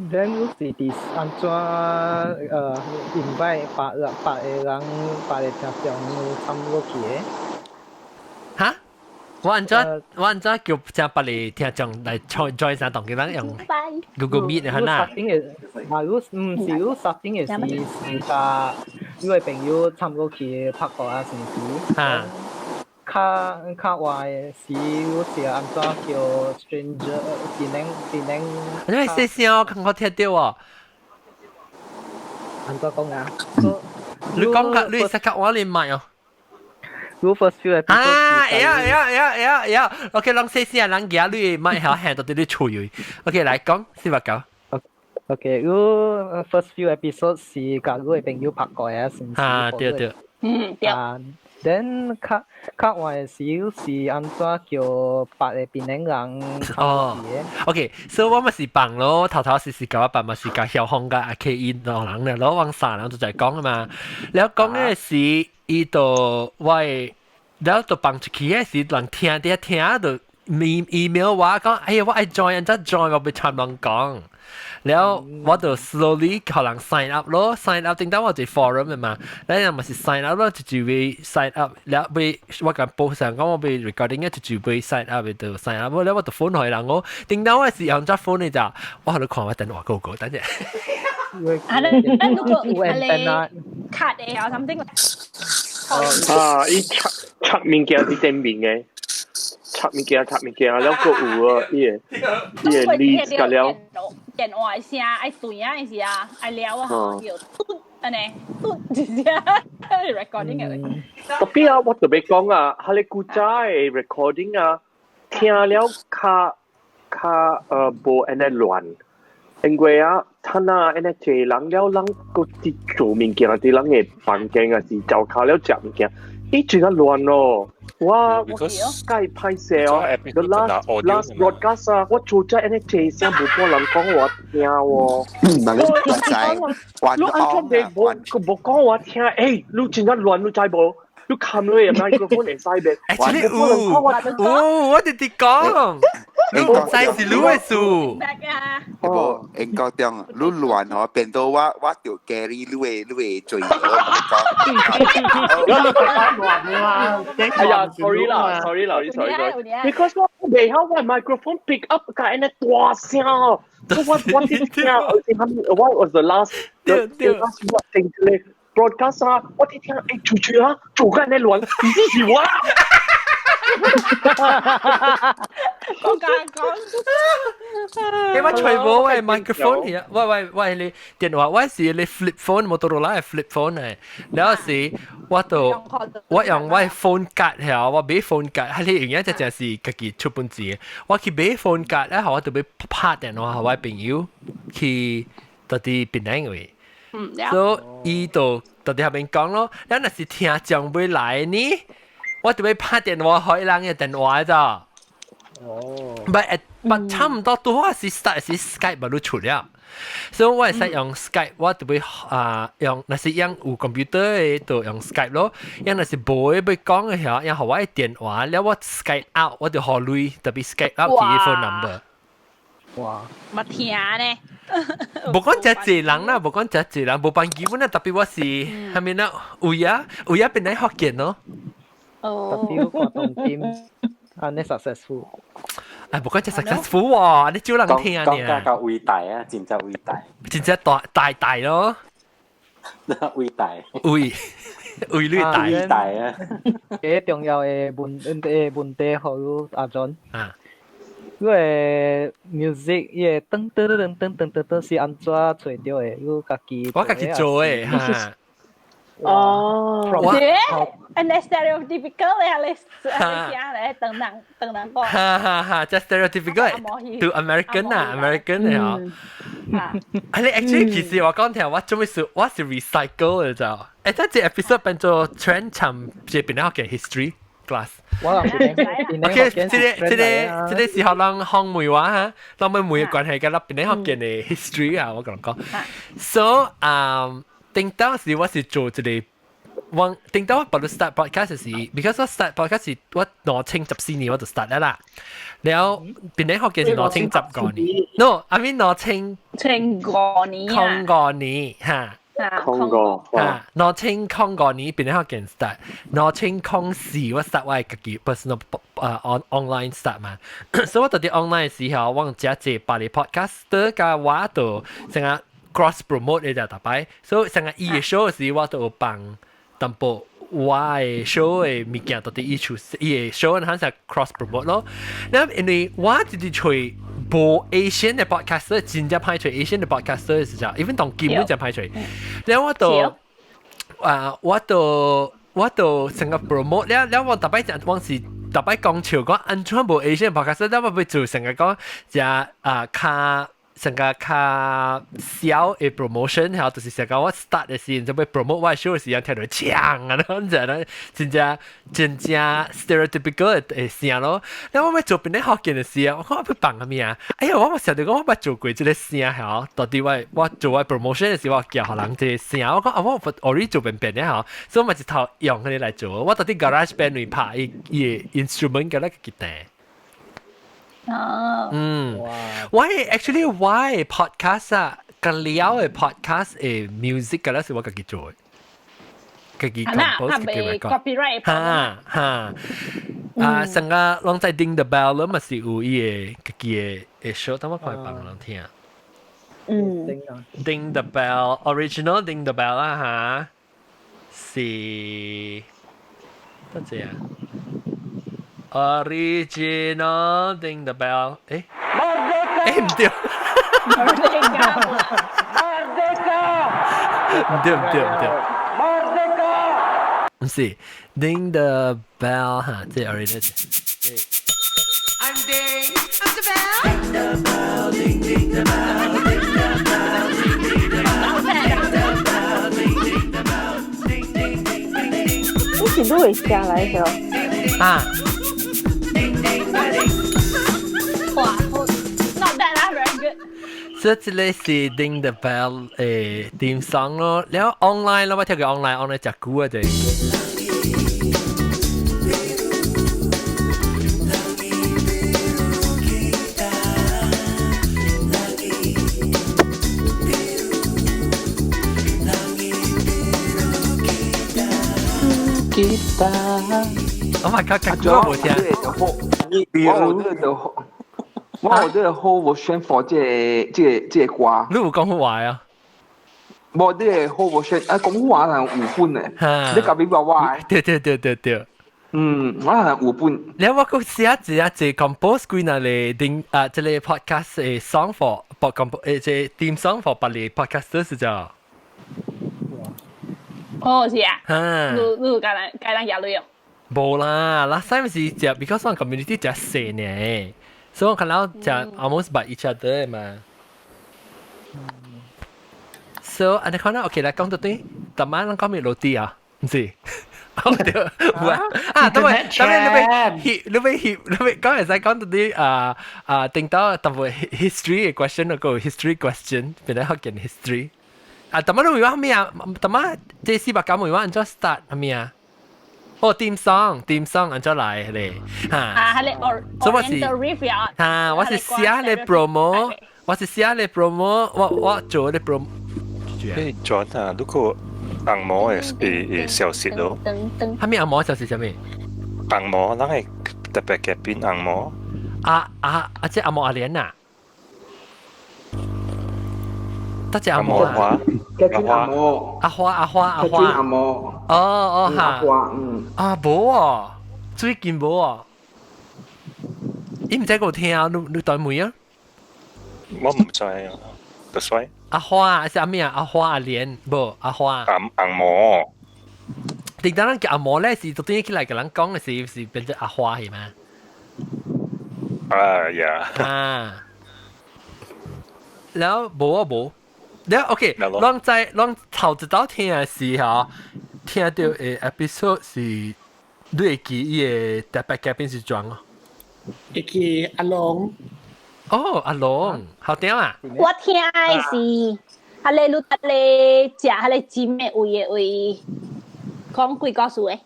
then 有時佇按怎invite 別人別個人別個聽眾參落去的？哈？我按怎我按怎叫請別個聽眾來 join join 啥當佢人用 Google Meet 係啦。設定的啊，如毋是你設定的是是甲你的朋友參落去拍過啊，是毋是？哈。較較話的是你是按怎叫 stranger 智能智能？你咪細聲哦，我聽到哦。按怎講啊？你講個你識較我你麥哦。你 first few episode 啊，會啊會啊會啊會啊會啊，OK，攏細聲，人行你麥曉響到佇你喙。OK，來講489。 OK，你 first few episode 是共你的朋友拍過啊，是毋是？啊，對對。嗯，對。啊，then 較較晚的時是按怎叫別個檳城人？哦，OK，所以我咪是放咯，頭頭是是甲我辦嘛是甲曉峰甲阿 K 伊兩人咧，攞往三人就在講啊嘛。了講的是伊就我的，了就放出去的時，人聽啲聽就 email 我講，哎呀，我愛 join，按怎 join 我欲傳人講。了我就 slowly 可能 sign up 咯，sign up 頂到我一 forum 的嘛，咱人嘛是 sign up 咯，就會 sign up，了欲我共 post 上講我欲 recording 嘅，就會 sign up 就 sign up，了我就 phone 予人我，頂到我是用隻 phone 的咋，我喺度看我電話個個，等陣。啊，你你如果你卡的啊 something 啊，伊插插物件佇頂面嘅，插物件插物件，了閣有啊，伊個伊個 leads 甲了。電話聲愛斷啊時啊，愛了啊，叫嘟按呢嘟一聲 recording 嘅。特別啊，我特別講啊，哈你古早嘅 recording 啊，聽了較較無按呢亂，因為啊，他那按呢濟人了，人閣佇做物件，佇人嘅房間啊，是灶跤了食物件，伊真啊亂咯。我介歹勢哦，the last broadcast 啊，我做咗按呢濟聲無半人講我聽喎。唔係你唔知，你按怎袂無無講我聽？欸，你真正亂，你知無？你冚落去 microphone 會使袂？ Actually 有有，我直直講，你唔知是你的事。無，應該中，你亂嗬，變到我就 carry 你的罪，我講。你亂嘛？哎呀，sorry 啦，sorry 啦，sorry sorry。Because 我袂曉我 microphone pick up 甲按呢大聲哦。我聽，而且他們 what was the last what thing 咧？broadcast 啊，我聽聽，欸，出去啊，做緊你亂，唔知是我。我講講。欸，我揣無我 microphone 去啊，喂喂喂，你電話，我是你 flip phone，Motorola 嘅 flip phone 嚟，然後是我就我用我 phone 卡嚇，我買 phone 卡，係你用一隻隻是家己出本錢，我去買 phone 卡咧，我就欲拍電話予我朋友去到佇檳城位。所以伊就到佇遐邊講咯，咱若是聽眾欲來呢，我就欲拍電話予人嘅電話咋。哦。But 差唔多拄好是 start 是 Skype 嘛，你出了。所以我會使用 Skype，我就欲啊用，若是用有 computer 嘅就用 Skype 咯。用若是無嘅欲講嘅時，用予我嘅電話，了我 Skype out，我就予鐳，特別 Skype out 去 phone number。哇！嘛聽呢？無講真濟人啦，無講真濟人，無辦基本啦，特別我是係咪啦？有啊，有啊，變來福建咯。哦。特別活動點，按呢 successful。哎，無講真 successful 喎，你少人聽呢。講較偉大啊，真正偉大。真正大大大咯。偉大。偉偉你大。偉大啊！幾重要的問題，予阿 John。啊。你的 music 伊個噔噔噔噔噔噔噔是按怎揣著的？你家己我家己做的哈。哦，按呢 stereotypical 咧，你你聽咧，等人等人講。哈哈哈，即 stereotypical to American 啊，American 嘅嗬。啊，你 actually 其實我講聽，我做咩事？我是 recycle 嘅就，誒，這這 episode 變做 trend 尋這邊咧嘅 history class。我 OK，這個時候人學梅話哈，咱們每個關係嘅啦，邊咧學見嘅 history 啊，我講講。So，頂當時我是做一個，我頂當我把 start podcast 時，because 我 start podcast 是我2014年我就 start 啦。然後邊咧學見是2015年，no，I mean 兩千千五年空五年哈。空五啊，2005年邊咧學見 start，2004我 start 我家己 personal 啊 online start 嘛，所以我到佇 online 時候，我遮濟別个 podcaster 佮我就成日 cross promote 嘅就逐擺，所以成日伊嘅 show 時我都有放淡薄我嘅 show 嘅物件到佇伊處伊嘅 show 肯成 cross promote 咯。那因為我直直揣無 Asian 嘅 podcaster，真正歹揣 Asian 嘅 podcaster 是啥？even 當基本真歹揣。然後我就啊，我就成個 promote 了了，我逐擺就往時逐擺講笑講按怎無 Asian podcaster，了我欲做成個講只啊較成個較小嘅 promotion，然後就是成個我 start 嘅時，就欲 promote 我 show 嘅時間，聽到搶啊，咁就咧，真正真正 stereotypical 嘅聲咯。然後我欲做邊咧福建嘅時啊，我講我欲放啥物啊？哎呀，我冇想到講我捌做過這個聲嚇，到底我做我 promotion 嘅時，我叫予人這個聲，我講啊，我 already 做變變咧嚇，所以我咪一頭用佢來做。我到底 GarageBand 裏拍伊伊 instrument 嘅那個吉他。哦，嗯，why actually why podcast 啊，個了嘅 podcast 嘅 music 個咧是我家己做嘅，家己 compose 家己 record。 copyright 哈哈，啊，成個攏在 Ding the Bell 咯，嘛是有伊個家己嘅 show，等我看放人聽。嗯，Ding the Bell original Ding the Bell 啊嚇，是等陣啊。Original Ding the Bell，誒誒唔對，唔對唔對唔對，唔是 Ding the bell 哈，這 original。 I'm ding I'm the bell. Ding the bell, ding ding the bell, ding the bell, ding ding the bell, ding the bell, ding ding the bell, ding ding ding ding ding. 以前都會寫來嘅。啊！哇，not bad 啦，very good。這這個是 Ding the bell 點 song 咯，然後 online 咯，我聽佢 online online 食久啊，對。Oh my god！咁久冇聽。我有這個好，我選 for 這個歌。你有講好話啊？無，這個好我選啊，講話人有本的，你甲俾我我。對對對對對。嗯，我係有本。你我個寫一隻 compose 幾若個定啊，這個 podcast 的 song for 播 compose 這 theme song for 別個 podcast 是咋？哦，是啊。你有教人壓類哦？無啦，last time 是食，because 我 community 食細呢，所以我看到食 almost by each other 嘛。So 按呢看啦，OK 來講到對，逐晚咱講咩落地啊？毋是？哦對，有啊，啊，等下等下你欲翕，你欲講會使講到啲啊啊，頂到淡薄 history 的 question 嗰個 history question，變來福建 history。啊，逐晚你問我咩啊？逐晚這400九問我按怎 start 咩啊？哦，theme song，theme song 按怎來咧？嚇。啊，係你所以我是 Oriental Riff 啊。嚇，我是寫咧 promo，我是寫咧 promo，我做咧 promo。誒，John 啊，如果紅毛的消息咯。啥物紅毛消息啥物？紅毛，咱會特別嘅變紅毛。啊啊啊！這紅毛阿蓮啊？得隻紅毛啊？阿花，阿花阿花阿花。阿毛。哦哦哈。阿花，嗯。啊，無哦，最近無哦。伊毋知個聽啊，你對問啊？我毋知啊，就所以。阿花是阿咩啊？阿花阿蓮無阿花。紅毛。定當咱叫阿毛咧，是昨天起來共人講的是變做阿花係嗎？啊呀。啊。然後無啊無，然後 OK，攏在攏頭一道聽的時候，聽到的 episode 是你會記伊的特別嘉賓是裝哦？會記阿龍。哦，阿龍，好聽啊！我聽的是，啊咧，你搭咧食，啊咧尖的位的位，講鬼故事的。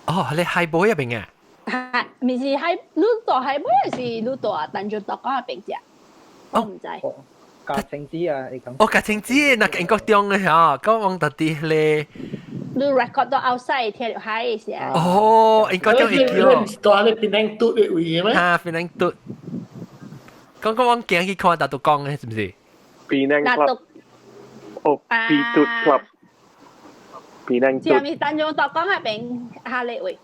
哦，你海報入邊啊？係，毋是海，你住海尾還是你住淡江大港那邊食？我毋知。夾青子啊，你講。哦，夾青子，那英國中的嚇，講往特啲咧。你 record 到 outside 聽到海的時。哦，英國中會叫。你唔是住喺檳城嘟的位咩？哈，檳城嘟。講講我行去看，大都講的，是毋是？檳城 club。哦，B 嘟 club。檳城是毋是淡江大港那邊哈利位？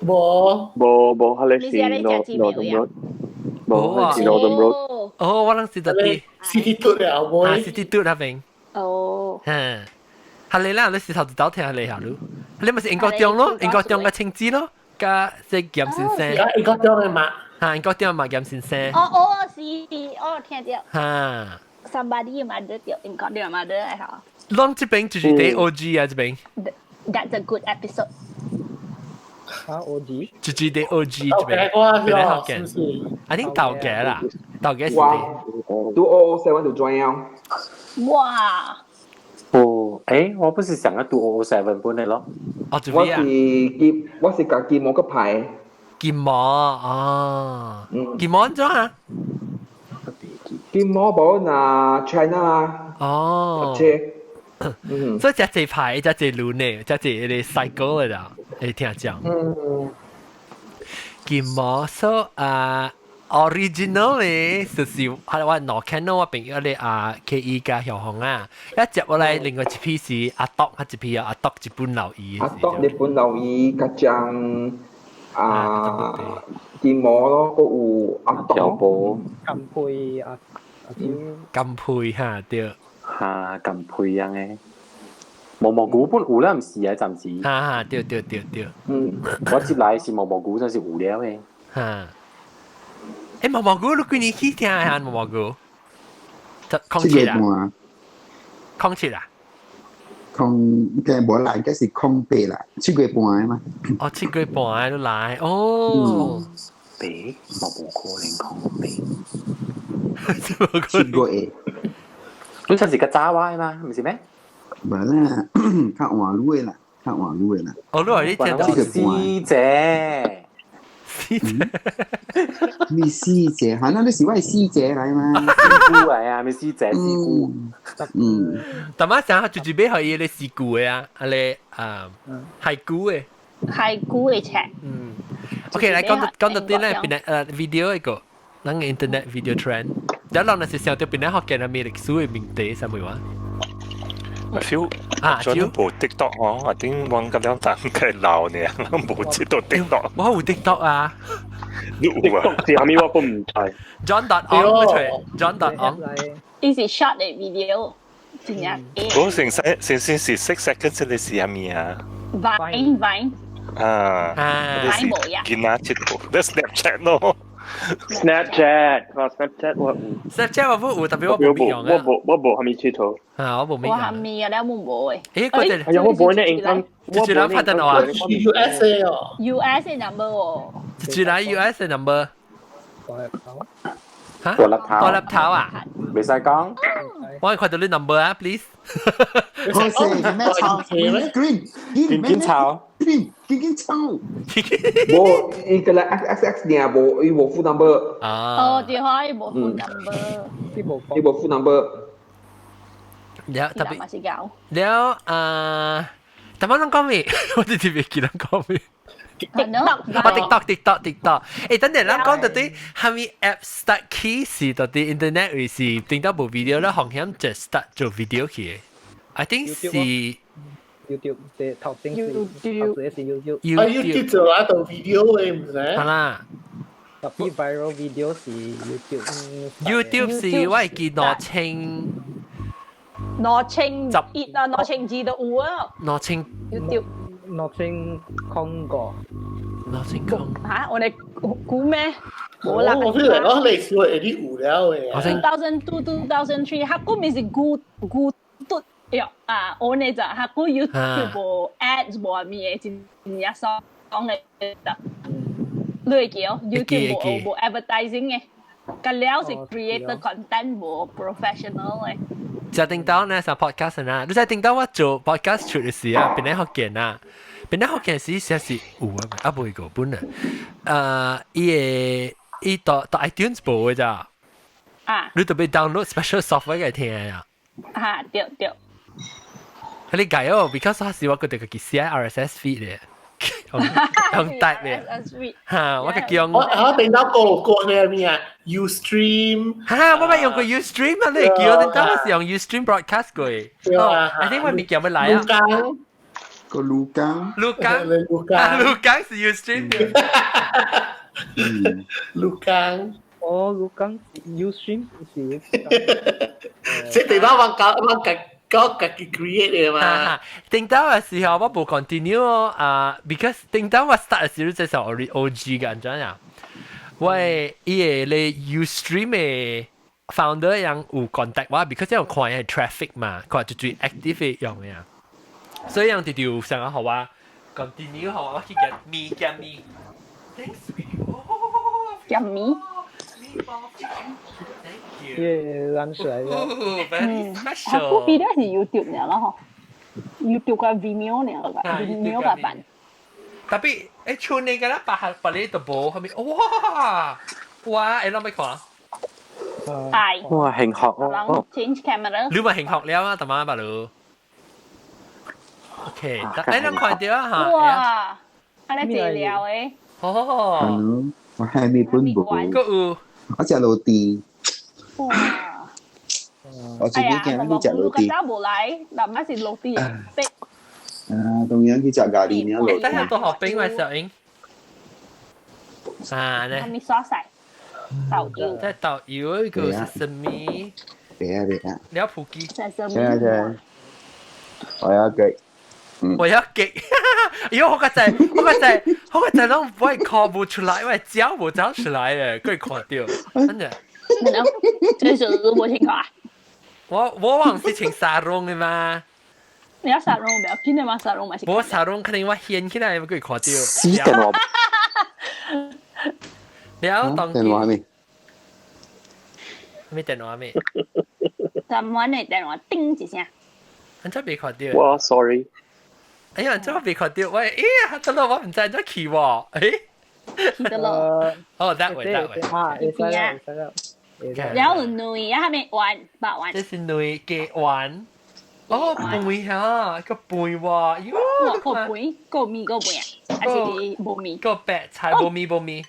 無無無，哈利是 Northern Road。無啊，是 Northern Road。哦，我諗是特啲。 City 嘟了，無。啊，City 嘟那邊。哦。嗯，哈利啦，你是頭一道聽哈利下路，你咪是英國中咯，英國中嘅青子咯，加即嚴先生。英國中的嘛。嚇，英國中嘛嚴先生。哦哦，是，哦聽到。嚇。 Somebody 嘛得到英國中嘛得係嚇。攏這邊就是第 OG 啊，這邊。 That's a good episode。啊，OG。就是第 OG 這邊。邊來福建。I think 頭家啦，頭家是。哇，2007就 join 啊。哇！哦，誒，我不是想要2007本的咯。哦，我是金，我是共金毛個牌。金毛哦，金毛怎啊？金毛無那 China 啦。哦。車。所以這這牌，這這輪呢，這這個 cycle 的啦，會聽講。金毛所啊，original 咧，就是係我攞 Canon 我朋友咧啊，KE 加小紅啊，一接落來另外一批是阿篤，一批啊阿篤日本留意。阿篤日本留意，加張啊金毛咯，閣有阿篤。小波。金佩啊金配嚇對。嚇，金配樣嘅。毛毛菇本有啦，唔是啊，暫時。哈哈，對對對對。嗯，我接來是毛毛菇，真是有了嘅。哈。誒，毛毛菇你幾年去聽啊？毛毛菇。空七七啊？月半。空七啊？空嘅無來，嘅是空八啦，7月半的嘛。哦，7月半都來哦。八，冇可能空八。7月。你真是個渣話嘛，唔是咩？無啦，較晚女的啦，較晚女的啦。哦，你話你聽到師姐，師姐，你師姐，嚇，那你是我的師姐來嘛？師姑嚟啊，咪師姐師姑。嗯。但係想就準備好伊個師姑的啊，啊咧啊，海姑的。海姑的冊。嗯。OK，來講到講到啲咧，邊video 一個，咱個 internet video trend。有人若是想到邊咧學見啊，咩歷史的問題，啥物話？阿蕭啊，專無 TikTok 哦，我頂我咁樣等佢鬧你，我無知道 TikTok。我有 TikTok 啊。你有啊？TikTok 是啥物我都唔知。 John dot on 出，John dot on。伊是 short 的 video，真正。我成世成先是 6 seconds 你是啥物啊？Vine Vine。啊。 Vine 無呀。見下切圖，你 Snapchat 咯。 Snapchat，我 Snapchat 我 Snapchat 我冇有，特別我冇用啊。我冇我冇蝦米佚佗。啊，我冇我蝦米啊，你冇無誒。誒，嗰隻係啊，我冇呢應該。就來拍電話。 USA 哦。 USA number 哦。就來 USA number。嚇？大粒頭。大粒頭啊？未使講。我看到你 number 啊，please。好勢，咩炒？Green，緊緊炒。緊緊炒。無，伊個來 X X X 爾無，伊無 phone number。啊。哦，對，伊無 phone number。伊無 phone number。了特別。了啊，但我攏講咩？我直接袂記得講咩。 TikTok，我 TikTok TikTok TikTok，誒，等陣咱講到底，蝦米 app start 起是到底 internet 還是頂到無 video 咧，風險就 start 做 video 去的。I think 是 YouTube 這頭先是頭先是 YouTube。啊，YouTube 做啊做 video 嘅唔是？係啦。特別 viral video 是 YouTube。 YouTube 是我會記2000。 2001啊，2002都有啊。2000。 YouTube。 2005。 2005。嚇！我哋估咩？冇啦。我 feel 嚟講，歷史會啲無聊嘅。 2002、2003，佢嗰邊是估估嘟呀啊！我呢就佢估 YouTube 無 ads 無咩嘅，真正爽嘅。你會記哦？YouTube 無無 advertising 嘅，個了是 creator content 無 professional 嘅。就頂到呢上 podcast 啊！你在頂到我做 podcast 出嘅時啊，邊咧學見啊？邊咧學見時實是有啊，啊無個本啊。伊個伊到到 iTunes 無嘅咋？啊！你特別 download special software 嚟聽啊？啊，對對。你解哦，because 我是我覺得佢寫 RSS feed 嘅，用 type 嘅。嚇，我個用我我頂到個個咩咩啊？Ustream 嚇，我咪用過 Ustream 啊！你叫我頂到我是用 Ustream broadcast 過。哦，I think 我未叫乜來啊？個盧剛，盧剛，盧剛，盧剛是 Ustream 嘅。盧剛，哦，盧剛 Ustream 是。即係頂到我搞我家搞家己 create 嘅嘛。頂到嘅時候我冇 continue 啊，because 頂到我 start 嘅時候就係 OG 嘅，怎樣？我伊個咧 Ustream 嘅 founder 樣有 contact 我，because 有看係 traffic 嘛，看就最 active 嘅用嘅，所以樣就就想要好我 continue 好我去夾咪夾咪，thanks 夾咪。耶，攬出來了。 Very special。我記得是 YouTube 呢啦嗬，YouTube 個 Vimeo 呢個，Vimeo 個版。特別誒，像你個啦，白下白你都無，後面哇哇，誒，攞咩看？係。哇，興學哦。 Change camera。你咪興學了啊，大媽白魯。OK，誒，你看到啊嚇？哇！啊，你治療誒。哦。我還沒本無。個有。我食落地。哇！我最近見你食落地。我無來，嗱咪是落地逼。啊，當然去食咖喱呢落地。等下都學冰咪小英。啊，咧。係咪刷晒？豆油。即係豆油一個 sesame，別啊別啊！你有普基？ Sesame。聽聽，我要給。我要給，因為我個仔，我個仔，我個仔攏唔會看不出來，因為腳無走出來嘅，佢看到，真的。這是無聽過啊？我忘是穿紗絨的嘛。你要紗絨唔要緊的嘛？紗絨嘛是。我紗絨肯定我掀起來，佢看到。死電話。你要當電話咩？咩電話咩？咱們的電話叮一聲。安怎未看到？哇，sorry。哎呀，怎未看到？喂，咦，得咯，我唔知怎去喎。誒，去得咯。哦，that way that way。啊，會使啦，會使啦。然後卵啊，係咪丸白丸？這是卵雞丸。哦，飯嚇，個飯喎，喲，個飯個麵個飯啊，還是無麵？個白菜無麵無麵。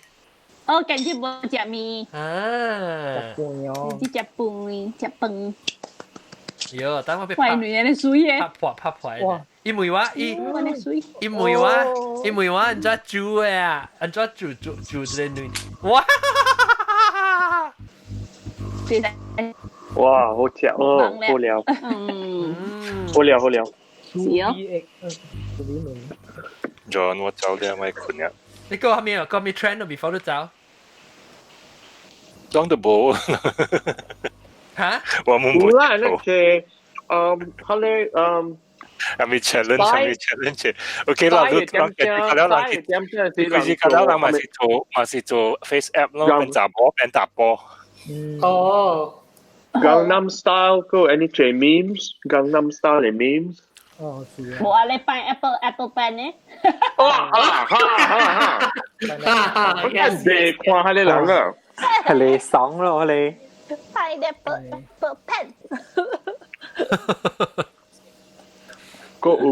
哦，感覺無食麵。啊。食飯哦。只食飯，食飯。喲，等我被拍。喂，女人水嘅。拍破拍破嘅。因為我伊，因為我因為我按怎煮的啊？按怎煮煮煮這個卵？哇！哇，好食哦，好料。嗯。好料好料。是哦。 John，我走了，我困了。你講啥物啊？講咩 trend before 你走？當得無。嚇？我冇冇。有啦，那個，佢咧，係咪 challenge？係咪 challenge？OK 啦，你講嘅，較了人，佢是較了人嘛是做嘛是做 face app 咯，變雜波變雜波。哦。 Gangnam Style 個 any 隻 memes？Gangnam Style 嘅 memes？哦，是啊。無啊，你扮 Apple Apple Pen 呢？哦，哈哈哈！哈！我真係看下你人啊，係你爽咯你。 Pineapple Apple Pen。個有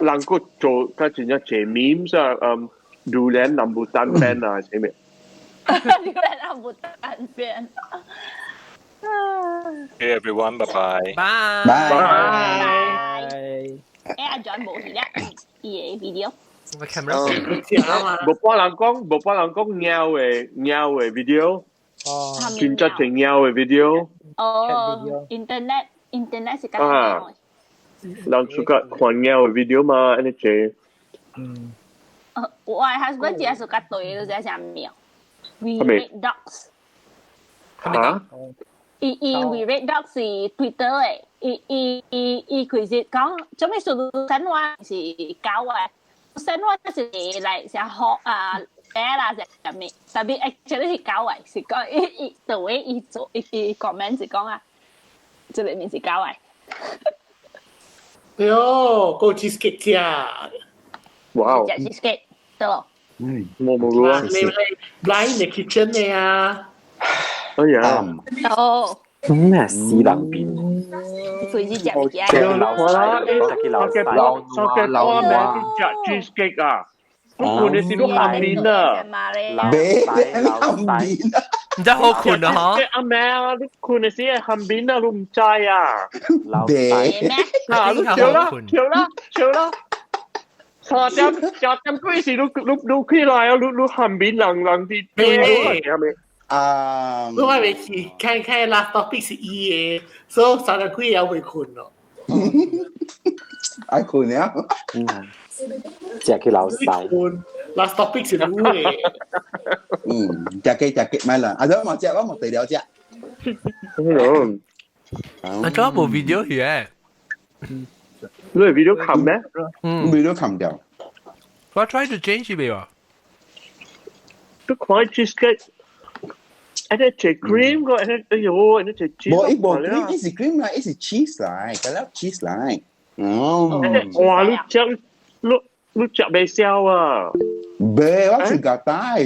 人個做較真正濟 memes 啊，嗯，榴蓮南部單邊啊，啥物？榴蓮南部單邊。 Hey everyone, bye bye. Bye. Bye. 誒，阿 John 無去啦，伊个 video。我 camera。無半人講，無半人講貓的貓的 video。哦。真正濟貓的 video。哦，internet internet 是咁啊。人出個看貓的 video 嘛，按呢濟。嗯。我 husband 只係較對，就係啥喵？We rate dogs。嚇？伊 We rate dogs 是 Twitter 嘅，伊伊伊伊其實講做咩數新話是狗嘅，新話是嚟成學啊誒啦成咩，特別 actually 是狗嘅，是講伊伊 the way 伊做伊伊 comment 是講啊，這裡面是狗嘅。哎喲，個 cheesecake 食。哇！食 cheesecake 對咯。嗯，冇冇啊。你你 blind in the kitchen 嘅啊？哎呀！哦。咩死人邊？隨時食物件。我啦，我嘅我嘅我名食 cheesecake 啊！我困的時都喊面啊！別喊面啊！你真好困啊！嗬！阿妹啊，你困的時係喊面啊，你唔知啊？別啊！你笑啦，笑啦，笑啦！3點3點幾時你你你起來啊？你你喊面人人啲係咪？啊！我還未去看看 last topic 是伊嘅，所以3點幾也未困咯。愛困了。食去老細。 last topic 是你嘅。嗯，食雞食雞，咪啦，啊，我冇食，我冇地了食。嗯。啊，仲有部 video 去你 video 冚咩？嗯，video 冚掉。我 try to change 未喎。都看 cheesecake。一隻隻 cream 個，一隻哎呦，一隻 cheese。無，伊無 cream，伊是 cream 來，伊是 cheese 來，嗰粒 cheese 來。哦。哇！你食你你食袂消啊？袂，我食夾帶。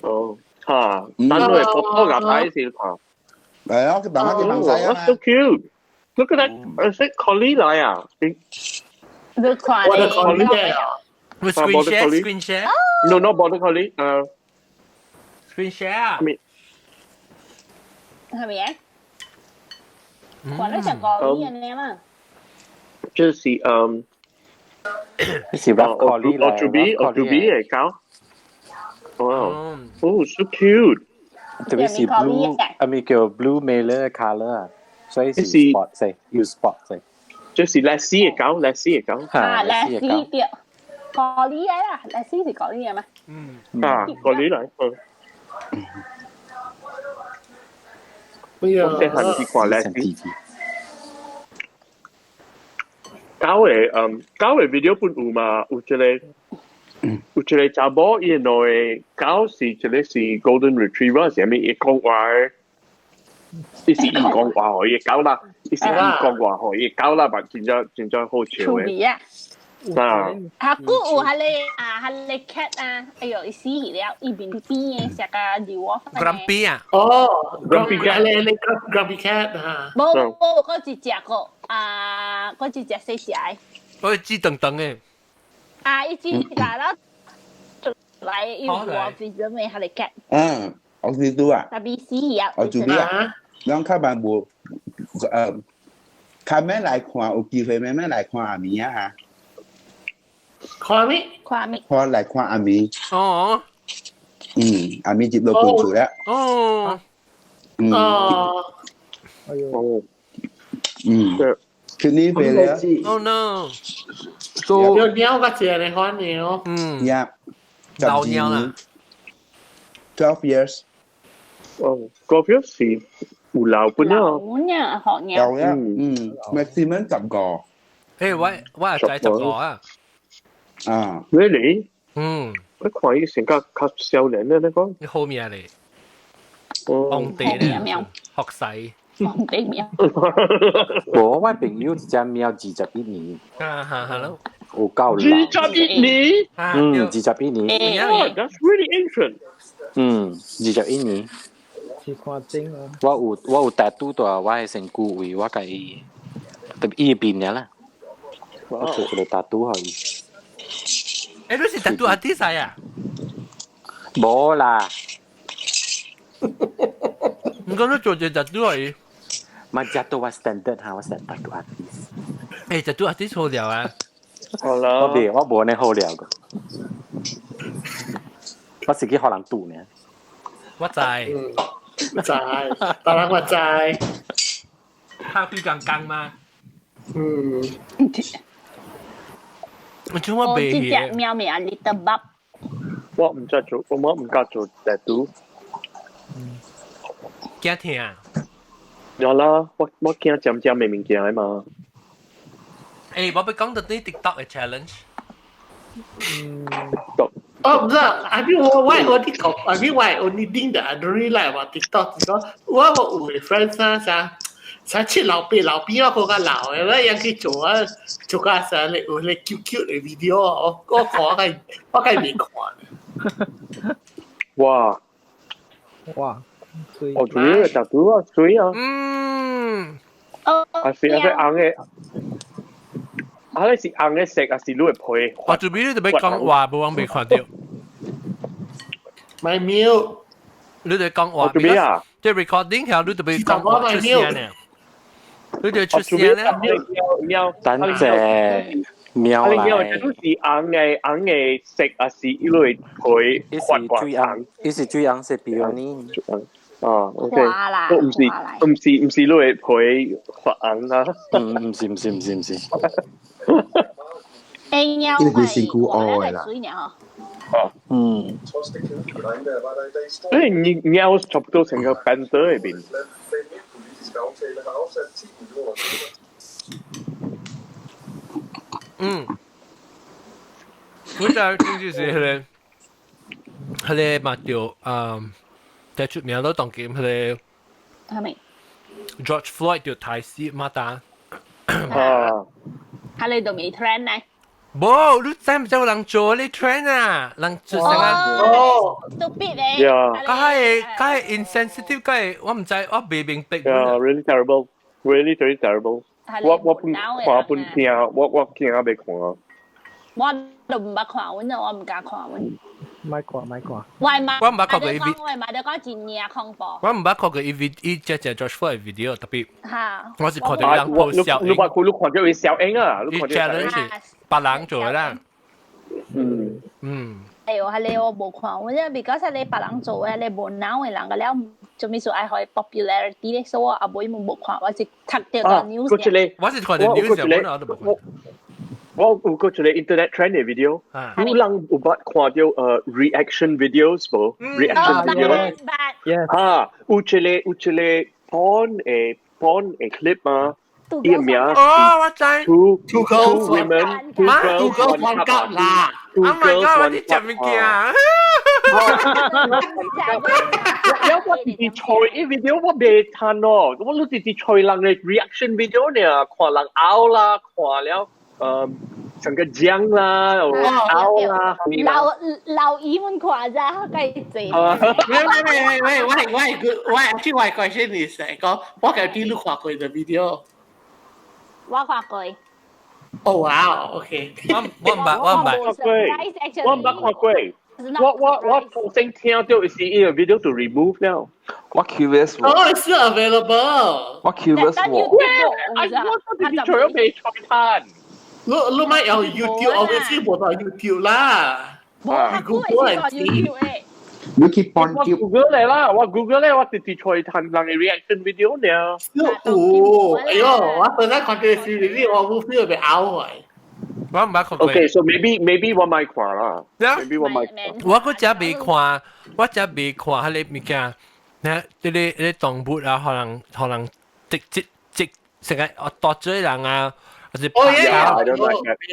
哦，嚇！但係婆婆夾帶先嚇。係啊，佢爸媽佢幫晒啊嘛。 So cute! Look at that! 係 collie 來啊？你看我的 collie 啊！Screen share, screen share. No, no, border collie. Screen share 啊！係咪啊？看你就講呢樣嘢嘛。就是嗯，是 rough collie 我做 B 我做 B 嚟搞。哦，哦，so cute。特別是 blue，啊咪叫 blue mailer color 啊，所以是 spot 色，有 spot 色。就是 Lassie 嘅狗，Lassie 嘅狗。啊，Lassie 對，collie 啦，Lassie 是 collie 嘛？嗯。啊，collie 嚟，嗯。哎呀，我細漢時看 Lassie。狗嘅嗯，狗嘅 video 本有嘛？有一個查某，伊兩個狗是一個是 Golden Retriever，是啥物？伊講話，伊是伊講話，予伊狗啦，伊是伊講話，予伊狗啦，嘛真正真正好笑嘅。啊！啊！啊，古有彼个啊，彼個 cat 啊，哎喲，伊死去了，伊面邊嘅食個牛窩。 Grumpy 啊！哦，Grumpy cat 咧，你 Grumpy cat 啊？無無，嗰一隻個啊，嗰一隻細隻的。嗰隻長長嘅。啊，伊隻來了，來伊有我做咩？彼個 cat。嗯，我知道啊。特別死去啊！我做咩啊？咱較慢無較免來看，有機會慢慢來看阿咪啊嚇。看咩？看咩？看來看阿咪。哦。嗯，阿咪接到搬厝啦。哦。嗯。哦。哎呦。嗯。Kidney failure。 Oh no。有貓個隻你看貓。嗯。 Yeah。老貓啦。 12 years。哦，12 years 是有老本啊。老啊，學貓。有啊，嗯，maximum 10個。誒，我係仔十個啊。啊，really？嗯，我看伊成個較少年的那個。你好命咧，皇帝咧，學使。皇帝貓。無，我朋友一隻貓21年。啊哈，hello。有夠老。21年？嗯，二十一年。 That's really ancient。嗯，21年。是看真啊！我有 tattoo 蹛我的身軀位，我共伊，特別伊邊爾啦，我做一個 tattoo 予伊。誒，你是 tattoo artist 啊？無啦。你講你做隻 tattoo 而已。嘛，tattoo 我 standard 哈，我 standard tattoo artist。誒，tattoo artist 好料啊！好啦。我未，我無按呢好料個。我是去予人賭呢。我知。知，當然我知。拍幾工工嗎？嗯。我做我袂這隻貓名 Little Bub。我毋知做，我毋敢做 tattoo。驚疼。有啦，我驚尖尖的物件嘛。誒，我欲講到啲 TikTok 的 challenge。嗯。哦，毋是，I mean 我 TikTok，I mean 我 only thing that I don't really like about TikTok 是講，我有的 friends 啊，啥啥七老八老比我閣較老的，咱樣去做啊，做個啥咧有咧 cute cute 的 video，我看我個未看。哇！哇！我主要係 tattoo 啊，水啊。嗯。哦。還是紅的，啊，你是紅的色，還是你的皮？我做咩你特別講話，無人未看到。咪 mute。你哋講話。做咩啊？即係 recording 後，你特別講話出聲呢？你哋出聲呢？喵，等陣喵來。你來。都是紅的色，還是伊類皮？伊是水紅，伊是水紅色 peony。哦，OK，都毋是你的皮發紅啊？嗯，毋是毋是毋是毋是。誒，貓伊個身軀烏的啦。哦，嗯。因為貓差不多成個 panther 入邊。嗯。我就就是彼個嘛就最出名都當今彼個。係咪？George Floyd 就刣死馬達。啊。係你都未 trend 呢？無，你知毋知有人做呢 trend 啊？人做啥啊？哦，stupid 咧。較係較係 insensitive，較係我毋知，我未明白。 Yeah, really terrible, really very terrible. 我本看本聽，我驚欲看。我都毋捌看，阮我毋敢看阮。莫看莫看。我嘛，我毋捌看過伊 video，我嘛著講真正恐怖。我毋捌看過伊 video，伊只只 George Floyd video 特別。嚇！我是看到人 post 小你捌看你看著伊小英啊？伊 challenge 別人做的啦。嗯嗯。哦，係你我無看，我因為 because 係你別人做嘅，你無腦嘅人個了，做咩事愛予 popularity 咧，所以我阿妹冇看，我是讀到個 news。嗰一個，我是看到 news，我都無看。我有個一個 internet trend 嘅 video，有人有捌看到reaction videos 無？reaction video。啊，有一個 porn 嘅 clip 嘛，伊個名哦，我知。 Two Two girls two women two girls one cup 啦。 Two Oh my girls god！我 one 啲食物件。有我直直揣伊 video 我袂趁哦，我攏直直揣人嘅 reaction video 呢，看人拗啦，看了成個醬啦，拗啦，老老姨們看咋，計濟。喂喂喂喂喂喂喂，actually 我 question 是講，我舊啲你看過嘅 video？我看過。哦哇，OK。我毋捌，我毋捌。我毋捌看過。我頭先聽到是伊個 video 就 remove 了。我 curious 喎。哦，是 available。我 curious 喎。喂，我直接除咗未菜攤。你你咪有 YouTube，obviously 無到 YouTube 啦。冇， Google 係 YouTube 誒。你去幫我 Google 嚟啦，我 Google 咧，我直接菜攤人嘅 reaction video 呢。有，哎呦，我本來看電視裡我冇 feel 被拗去。我毋捌看過。 Okay, so maybe 我莫看啦。Maybe 我莫看。我閣只未看，我只未看彼个物件。呢，這個動物啊，可能直直直成個剁咗人啊，還是拍狗。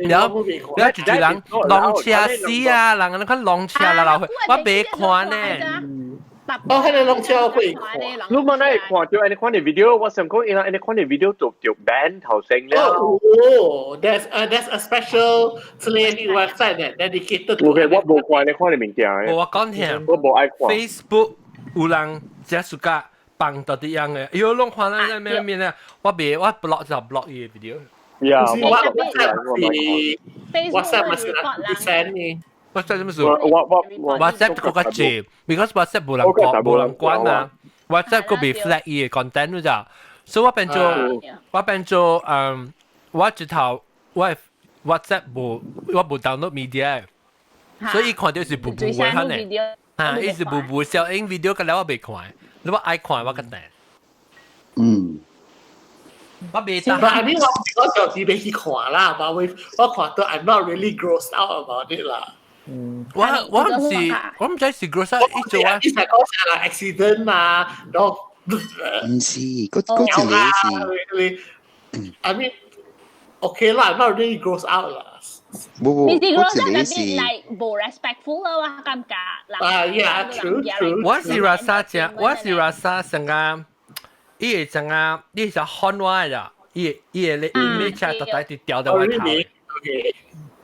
然後然後就是人浪車死啊，人你看浪車來來去，我未看呢。哦，彼个浪車我會看。你問你看到按呢款的 video，我想講伊人按呢款的 video 就 ban 頭先了。哦，there's a special website that dedicated to。 OK，我無看按呢款的物件。我講聽，我無愛看。 Facebook 有人這暑假放到啲樣嘅，哎喲，攏看咱咩咩咧，我別我 block 就 block 伊個 video。呀，我 WhatsApp 是 WhatsApp 是 send ？WhatsApp 什麼事？我我 WhatsApp 更較濟，because WhatsApp 無人管，無人管啊。WhatsApp 閣袂 flag 伊個 content 咋，所以我變做我直頭我 WhatsApp 無我無 download media，所以伊看到是無無嘅可能。啊，伊是無無小影 video，個了我袂看，你我愛看我個訂。我袂得。But I mean 我我就是袂去看啦，但我我看到 I'm not really grossed out about it 啦。我毋知是 gross out 伊做啊。伊係講啥啦？accident 啊，然後毋是，嗰一個是。 I mean okay 啦，I'm not really gross out 啦。無無，你是嗰一個是 like 無 respectful 啦，我感覺。啊，yeah，true true。我是 rasa 正，我是 rasa 成個，伊會成個，伊是看我的啦，伊會咧，伊每車特大直掉到我頭。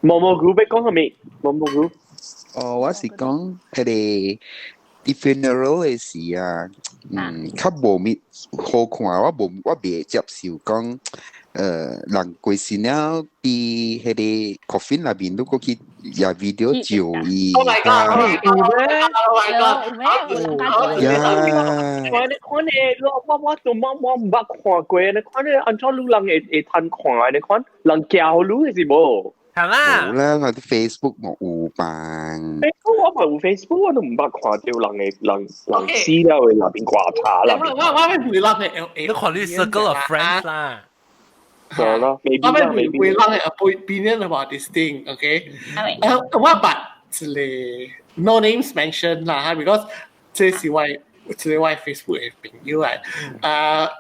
毛毛菇欲講啥物？毛毛菇。哦，我是講彼个佇 funeral 的時啊，較無物好看，我無我袂接受講，人過身了，佇彼个 coffin 內面，你閣去也 video 照伊。 Oh my god! Oh my god! 呀！我你看呢，我我都冇我毋捌看過，你看呢，按怎汝人會會通看？你看人教汝的是無？係啦。無啦，我佇 Facebook 無有辦。 Facebook 我嘛有 Facebook，我都毋捌看到人的人人死了的內面掛查啦。我我我會人的你看你 circle of friends 啦。係咯，我會會人的 opinion about this thing，OK？我捌一个 no names mention 啦，because 這是我一个我 Facebook 的朋友來，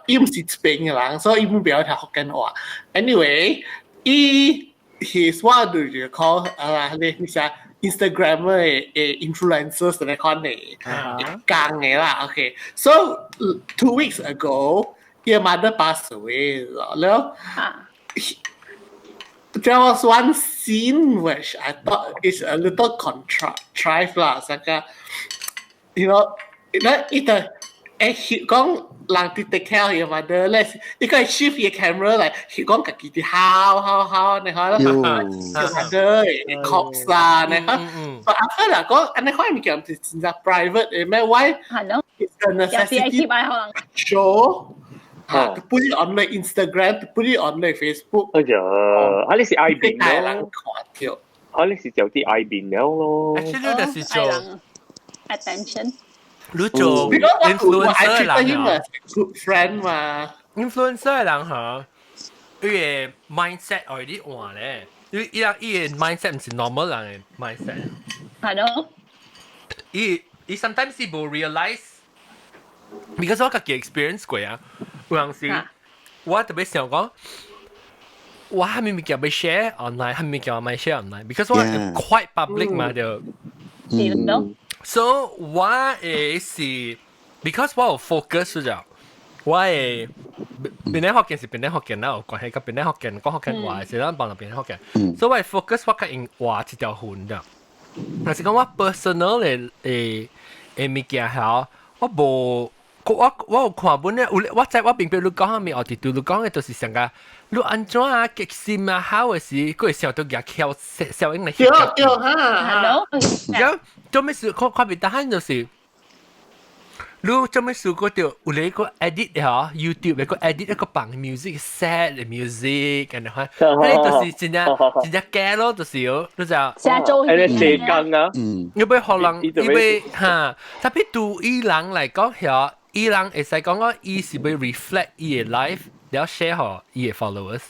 伊毋是這邊的人，所以伊毋曉聽福建話。Anyway，伊 he's what do you call 啊？你啥 Instagram 的 influencers 來看的講的啦。OK，so 2 weeks ago，伊 mother passed away 了。There was one scene which I thought is a little contrived 啦，這個，那伊個翕講人佇 take care 伊 mother 咧，伊個 shift 伊 camera 來翕講家己佇哭哭哭，你看啦，mother corpse 啦，你看，but after 啦講，按呢款物件是真正 private 的咩？Why it's a necessity show 嚇，to put it on the Instagram, to put it on the Facebook。哎呀，啊你是愛面咯？人看到。可能是就啲愛面了咯。 Actually 就是做 attention。你做 influencer 人啊，good friend 嘛，influencer 人嚇，伊個 mindset 愛你換咧，伊伊人伊個 mindset 毋是 normal 人嘅 mindset。係咯。伊伊 sometimes 是無 realize，because 我家己 experience 過啊，有陣時我特別想講，我係咪物件欲 share online，係咪物件欲 share online？because 我 quite public 嘛就。是咯。 So 我會是 because 我有 focus 咗，我會檳城福建是檳城福建啦，有關係，佮檳城福建講福建話是咱幫到檳城福建，所以我 focus 我較用畫一條痕咋。但是講我 personal 的的的物件嚇，我無我我有看本咧，有我知我明白你講啥物，後佇對你講的就是上個你按怎啊激心啊好的時，閣會想到舉翹小英來對對哈，係咯。咁做咩事？看看別得閒就是。你做咩事？嗰條有你個 edit 嚇，YouTube 一個 edit 一個放 music sad music，咁樣，你就是真正真正假咯，就是哦，你就成做誒你射更啊，你欲予人，你欲哈，特別對伊人來講，嚇，伊人會使講講，伊是欲 reflect 伊的 life，了 share 予伊的 followers。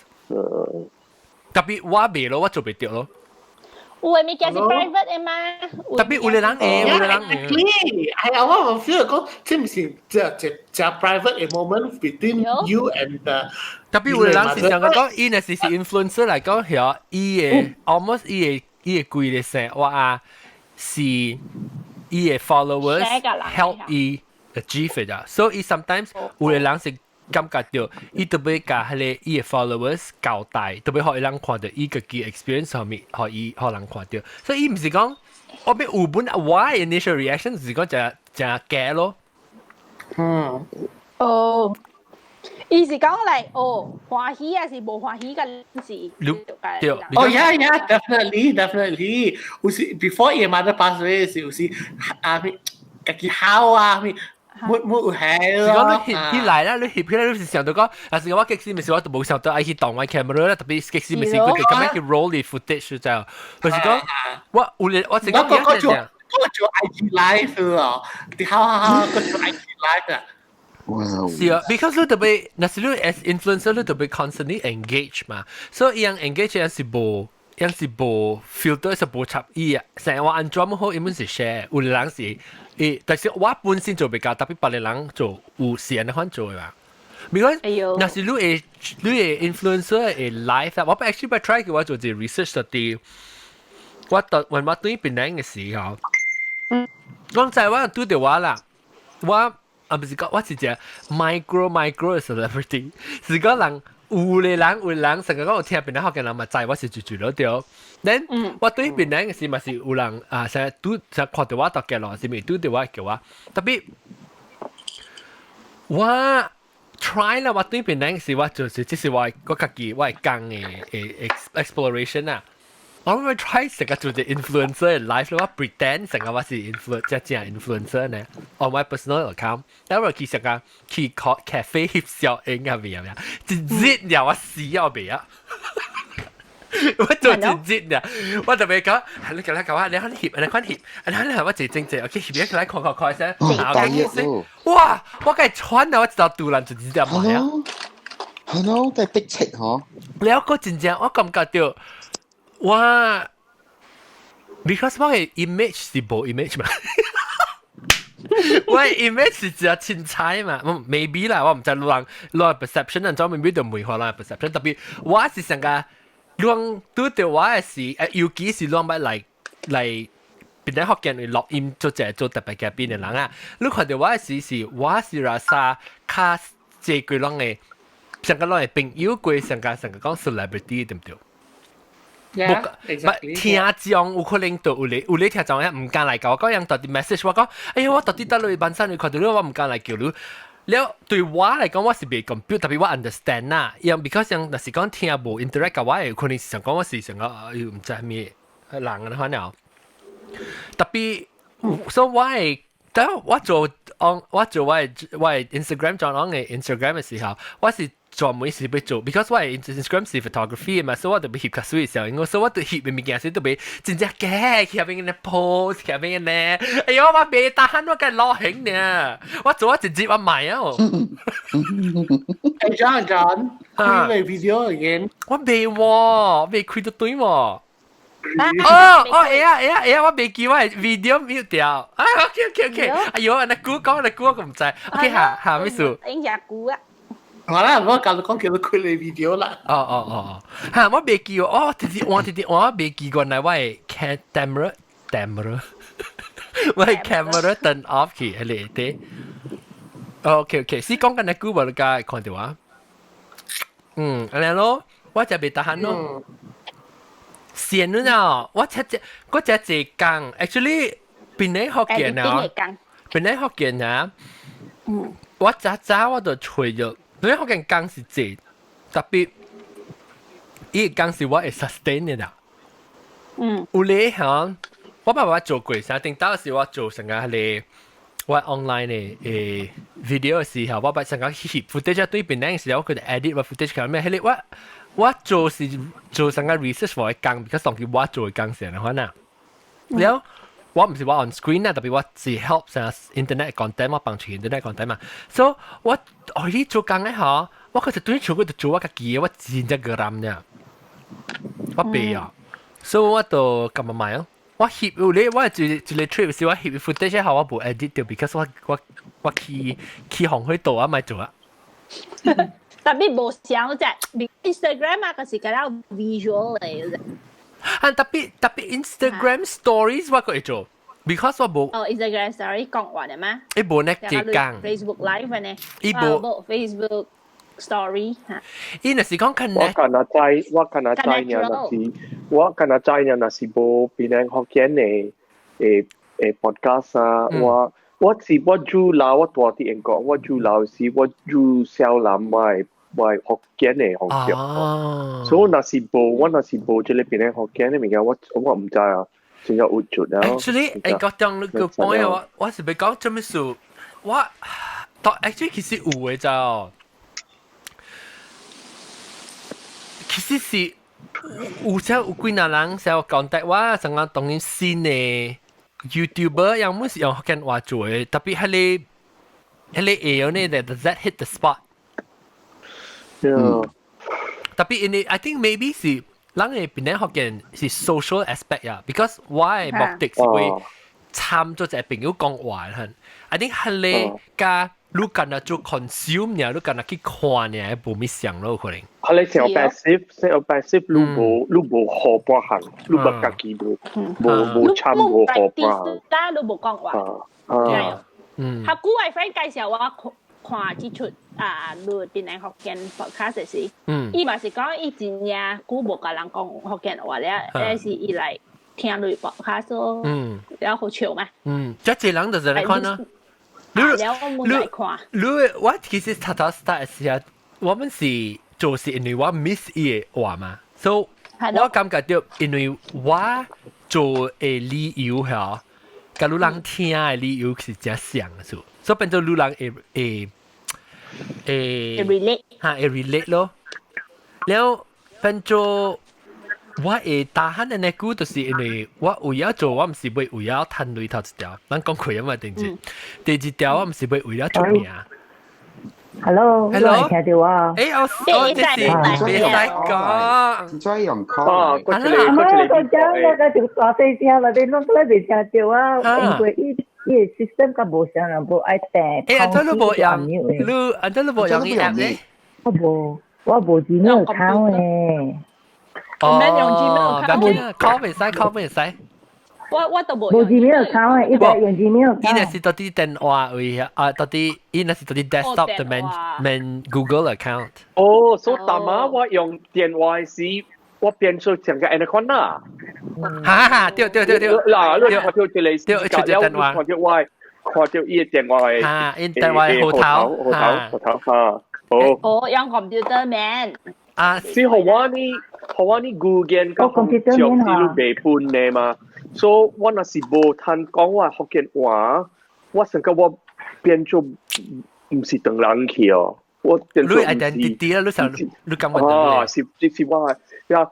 特別我袂咯，我做袂著咯。有的物件是 private 的嘛？特別有的人會，有的人會。係啊，我 feel 講，這毋是這這這 private 的 moment between you and the 特別有的人是想講，伊若是是 influencer 來講，嚇，伊的 almost 伊的伊的規個生活啊，是伊的 followers help 伊 achieve 的，所以 sometimes 有的人是感覺到，伊特別共彼个伊的 followers 交代，特別予伊人看著伊家己 experience 上面，予伊予人看著，所以伊毋是講我欲有本我 initial reaction 是講誠誠假咯。哦，伊是講來哦，歡喜還是無歡喜嘅事？對。哦，yeah, definitely, definitely。有時 before 伊 mother pass away 時，有時啊，家己哭啊，沒沒有係咯。是講你翕起來啦，你翕起來你是想到講，但是我激死毋是我都無想到愛去動我 camera 啦，特別激死毋是佢哋咁樣去 roll 啲 footage 就，就是講我有咧，我是講我做我做 IG live 咯，你好好好，我做 IG live 啊。哇！是啊，because 你特別，若是你 as influencer 你特別 constantly engage 嘛，所以伊樣 engage 樣是無，樣是無 filter 是無插伊啊，成日話按怎好，伊本是 share，有人是，伊，但是我本身做比較，特別別個人做有是按呢款做的嘛。because 若是你會你會 influencer 會 live 啊，我 actually 欲 try 叫我做一個 research study，我到when 我對檳城的時候，講在我拄著我啦，我啊毋是講我是一個 micro micro celebrity，是講人有的人有的人成日講有聽檳城福建人嘛知我是住住咯對。then 我對檳城的時嘛是有人啊，成日拄成日看著我搭街路，是咪拄著我叫我，特別我 try 啦，我對檳城時我就是這是我我家己我的工的的 exploration 啊。我會 try 成個做隻 influencer 的 life 我 pretend 成個我是 influencer 真正 influencer 呢。on my personal account，但我去成個去 cafe 翕相影啊，未啊，一日了我死啊未啊！我做一日啊，我特別講，你過來搞我，你看翕，你看翕，你看我坐正正，OK 翕起來看看看先，哇！我該穿啊，我知道突然就直接買啊。係咯，都係逼切嗬。了個真正我感覺到。我 because 我的 image 是無 image 嘛，我的 image 是只凊彩嘛，maybe 啦，我毋知人人 perception 人怎 maybe 就梅花人 perception，特別我是上個人拄著我的是，尤其是人欲來來檳城福建錄音做這做特別嘉賓的人啊，你看著我的時是我是 rasa 較濟過人的，上個人的朋友過上個上個講 celebrity 對毋對？ Yeah, 聽眾有可能就有咧有咧聽眾毋敢來共我講，樣特啲 message 我講，哎呀，我到底佗落班山你看著你，我毋敢來叫你。了對我來講，我是袂 compute，特別我 understand 啦。因 because 像若是講聽無 interact 共我，有可能是想講我是想講又毋知啥物人按呢款了。特別，所以我會，等我做 on 我做我的我的 Instagram 轉 on 的 Instagram 的時候，我是專門是欲做，because 我 Instagram 是 photography 嘛，所以我就欲翕較媠攝影，所以我就翕的物件時都欲真正假，翕邊個 pose，翕邊個呢？哎喲，我袂 tahan，我該老興呢，我做我直接我買啊！誒，John John，開個 video again。我未喎，未開到對喎。哦哦，會啊會啊會啊，我未記我 video mute 掉。啊，OK OK OK，哎喲，按呢久講，按呢久我唔知。OK 哈哈，咩事？應該久啊。我啦，我教你講叫你開你 video 啦。哦哦哦哦，嚇！我未記喎，哦，直直換直直換，我未記原來我係 camera camera，我係 camera turn off 去，係嚟啲。OK OK，是講緊你久無你家看到啊？嗯，按呢咯，我就袂 tahan 咯。線了，我才只我才一工，actually 邊個福建啊？邊個福建啊？我早早我就揣咗。你福建工是濟，特別伊個工是我會 sustain 的啦。有咧嚇，我爸爸做過啥？頂當時我做成個迄個我 online 的video 的時候，我捌成個翕 footage 對邊那時候，我佢哋 edit 我 footage 咁咩？彼個我做是做成個 research for 工，because 當佢我做的工先的話呢，了我毋是我 on screen 啊，特別我是 help 成 internet content，我幫助 internet content 嘛。所以我哦，你做工的嗬，我嗰時對做嗰度做我家己的，我真正個人呢，我袂啊，所以我就咁樣買咯。我翕有咧，我一一個 trip 是我翕 footage 後，我無 edit 掉，because 我去紅去度啊，咪做啊。特別無像只 Instagram 啊，嗰是較 visual 嚟嘅。啊，特別特別 Instagram stories 我個會做，because 我無。哦，Instagram story 講話的嗎？伊無呢一工。 Facebook Live 呢？伊無 Facebook Story 嚇。伊若是講我敢若知，我敢若知爾，若是我敢若知爾，若是無檳城福建的podcast 啊，我是我住老，我住佇英國，我住老是我住小南我的福建的方向。所以若是無，我若是無這個檳城福建的物件，我毋知啊，真正有出啊。 Actually，講中你個 point 我是欲講做咩事？我當 actually 其實有的就，其實是有時有幾若人想 contact 我，成個當然新的 YouTuber，樣本是用福建話做的，特別彼個會曉呢，does that hit the spot？特別因為 I think maybe 是人的檳城福建是 social aspect 呀，because 我的目的是會參做一個朋友講話的，I think 彼個佮你干焦做 consume 爾，你干焦去看爾，無物相咯可能。彼個上 passive，上 passive，你無學半項，你無家己無參無學半項。但你無講話。啊。較久我 friend 介紹我看這齣啊，你檳城福建 podcast 時，伊嘛是講伊真正久無共人講福建話了，還是伊來聽你 podcast 咯，了好笑嘛。嗯，這濟人就是來看啊。你了我冇來看。你我其實頭頭 start 時啊，我們是做是因為我 miss 伊的話嘛，所以我感覺到因為我做的理由嚇，佮你人聽的理由是真像的，所以變做你人會 relate 嚇會 relate 咯。了變做我會 tahan 的那久，就是因為我為了做，我毋是欲為了趁鐳頭一條，咱講過啊嘛，頂一，第二條我毋是欲為了出名。 Hello， Hello，聽到啊？欸，我這是袂使講，怎用 call？啊，我個講我個就大細聲啦，你攏來袂聽到啊？因為伊伊個 system 較無啥人無愛訂。欸，按怎你無用？你按怎你無用伊 app 咧？我無，我無 Gmail account 誒。哦，call 袂使，call 袂使。我都無。無 Gmail account 誒，伊就用 Gmail。伊若是佇電話位啊，佇伊若是佇 desktop 的免免 Google account。哦，所以大媽我用電話時，我變做成個 anaconda 啦。哈哈，對對對對。嗱，你看到這個，對，出隻電話，看到我，看到伊個電話的，哈，𪜶電話號頭，號頭，號頭，哈，好。哦，用 computer man。啊，是予我呢，予我呢語言佮上是你袂分的嘛？所以我若是無通講我福建話，我成個我變做毋是唐人去哦。我你 identity 啦，你想你感覺啊，是是我呀，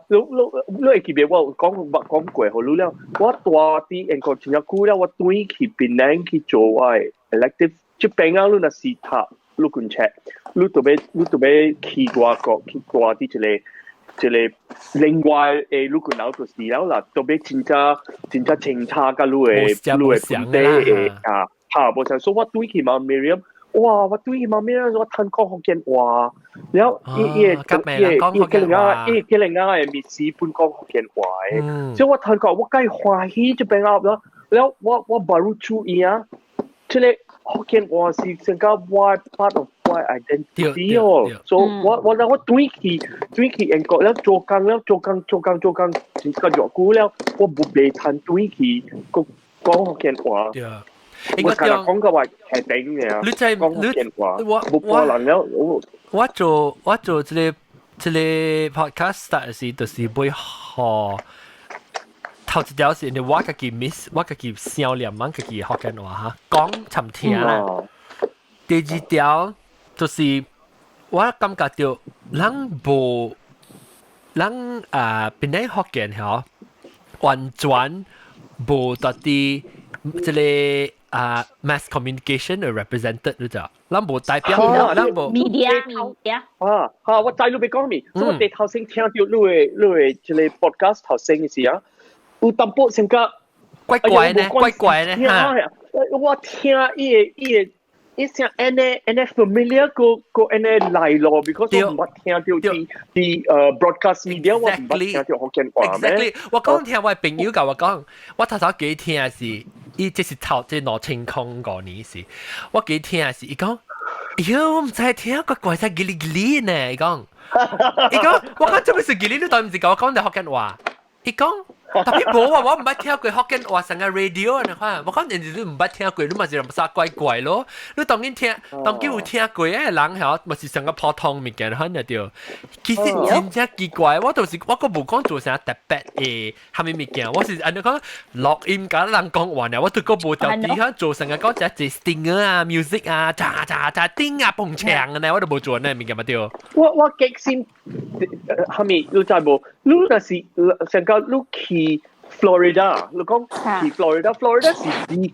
你會記得我有講捌講過，予你了。我蹛佇英國真正久了，我轉去檳城去做我的 elective，這邊啊，你若是讀陸軍冊，你著欲去外國去蹛佇一個另外的陸軍樓就是了啦，著欲真正真正清楚佮你的本地的啊，哈，無像說我轉去 Mount Miriam。哇！我對媽咪我聽講福建話，然後伊伊伊伊個人啊，伊個人啊，的歷史本講福建話的，所以我聽講我介歡喜這邊啊，然後我 baru 注意啊，這個福建話是成個我 part of 我 identity 哦，所以我轉去英國了做工了做工做工做工，真個熱久了，我無袂通轉去閣講福建話。我今日講嘅話係頂嘅，你在講福建話，無可能了。我做這個 podcast start 時，就是會學頭一條是因為我家己 miss，我家己想念阮家己福建話哈，講尋聽啦。第二條就是我感覺到咱無咱啊，檳城福建吼，完全無佇佇這個啊 mass communication 的 represented 你知道？咱無代表，咱無 media media 啊啊！我知你欲講咩，所以我第頭先聽到你的這個 podcast 頭先的時啊，有淡薄成個怪怪呢，怪怪呢嚇。我聽伊的伊聲按呢按呢 familiar 個個按呢來咯，because 我毋捌聽著佇broadcast media 我毋捌聽著福建話咩？Exactly，我講聽我朋友共我講，我頭頭記聽是，伊這是頭這2005年時，我記聽是，伊講，喲，我毋知聽個怪聲嘰哩嘰哩呢，伊講，伊講，我講做咩是嘰哩？你當毋是共我講的福建話？伊講。特別無啊，我毋捌聽過福建話成個 radio 你看，我講人哋你毋捌聽過，你嘛是啥怪怪咯？你當然聽，當然有聽過的人嗬，嘛是成個普通物件，可能對。其實真正奇怪，我就是我閣無講做啥特別的蝦米物件，我是按呢講錄音佮人講話呢，我都閣無特別響做成個講只隻 stinger 啊、music 啊、喳喳喳叮啊、蹦牆呢，我都無做呢物件嘛對。我激心，蝦米你知無？你若是成個你去 Florida，你講去 Florida，Florida 是美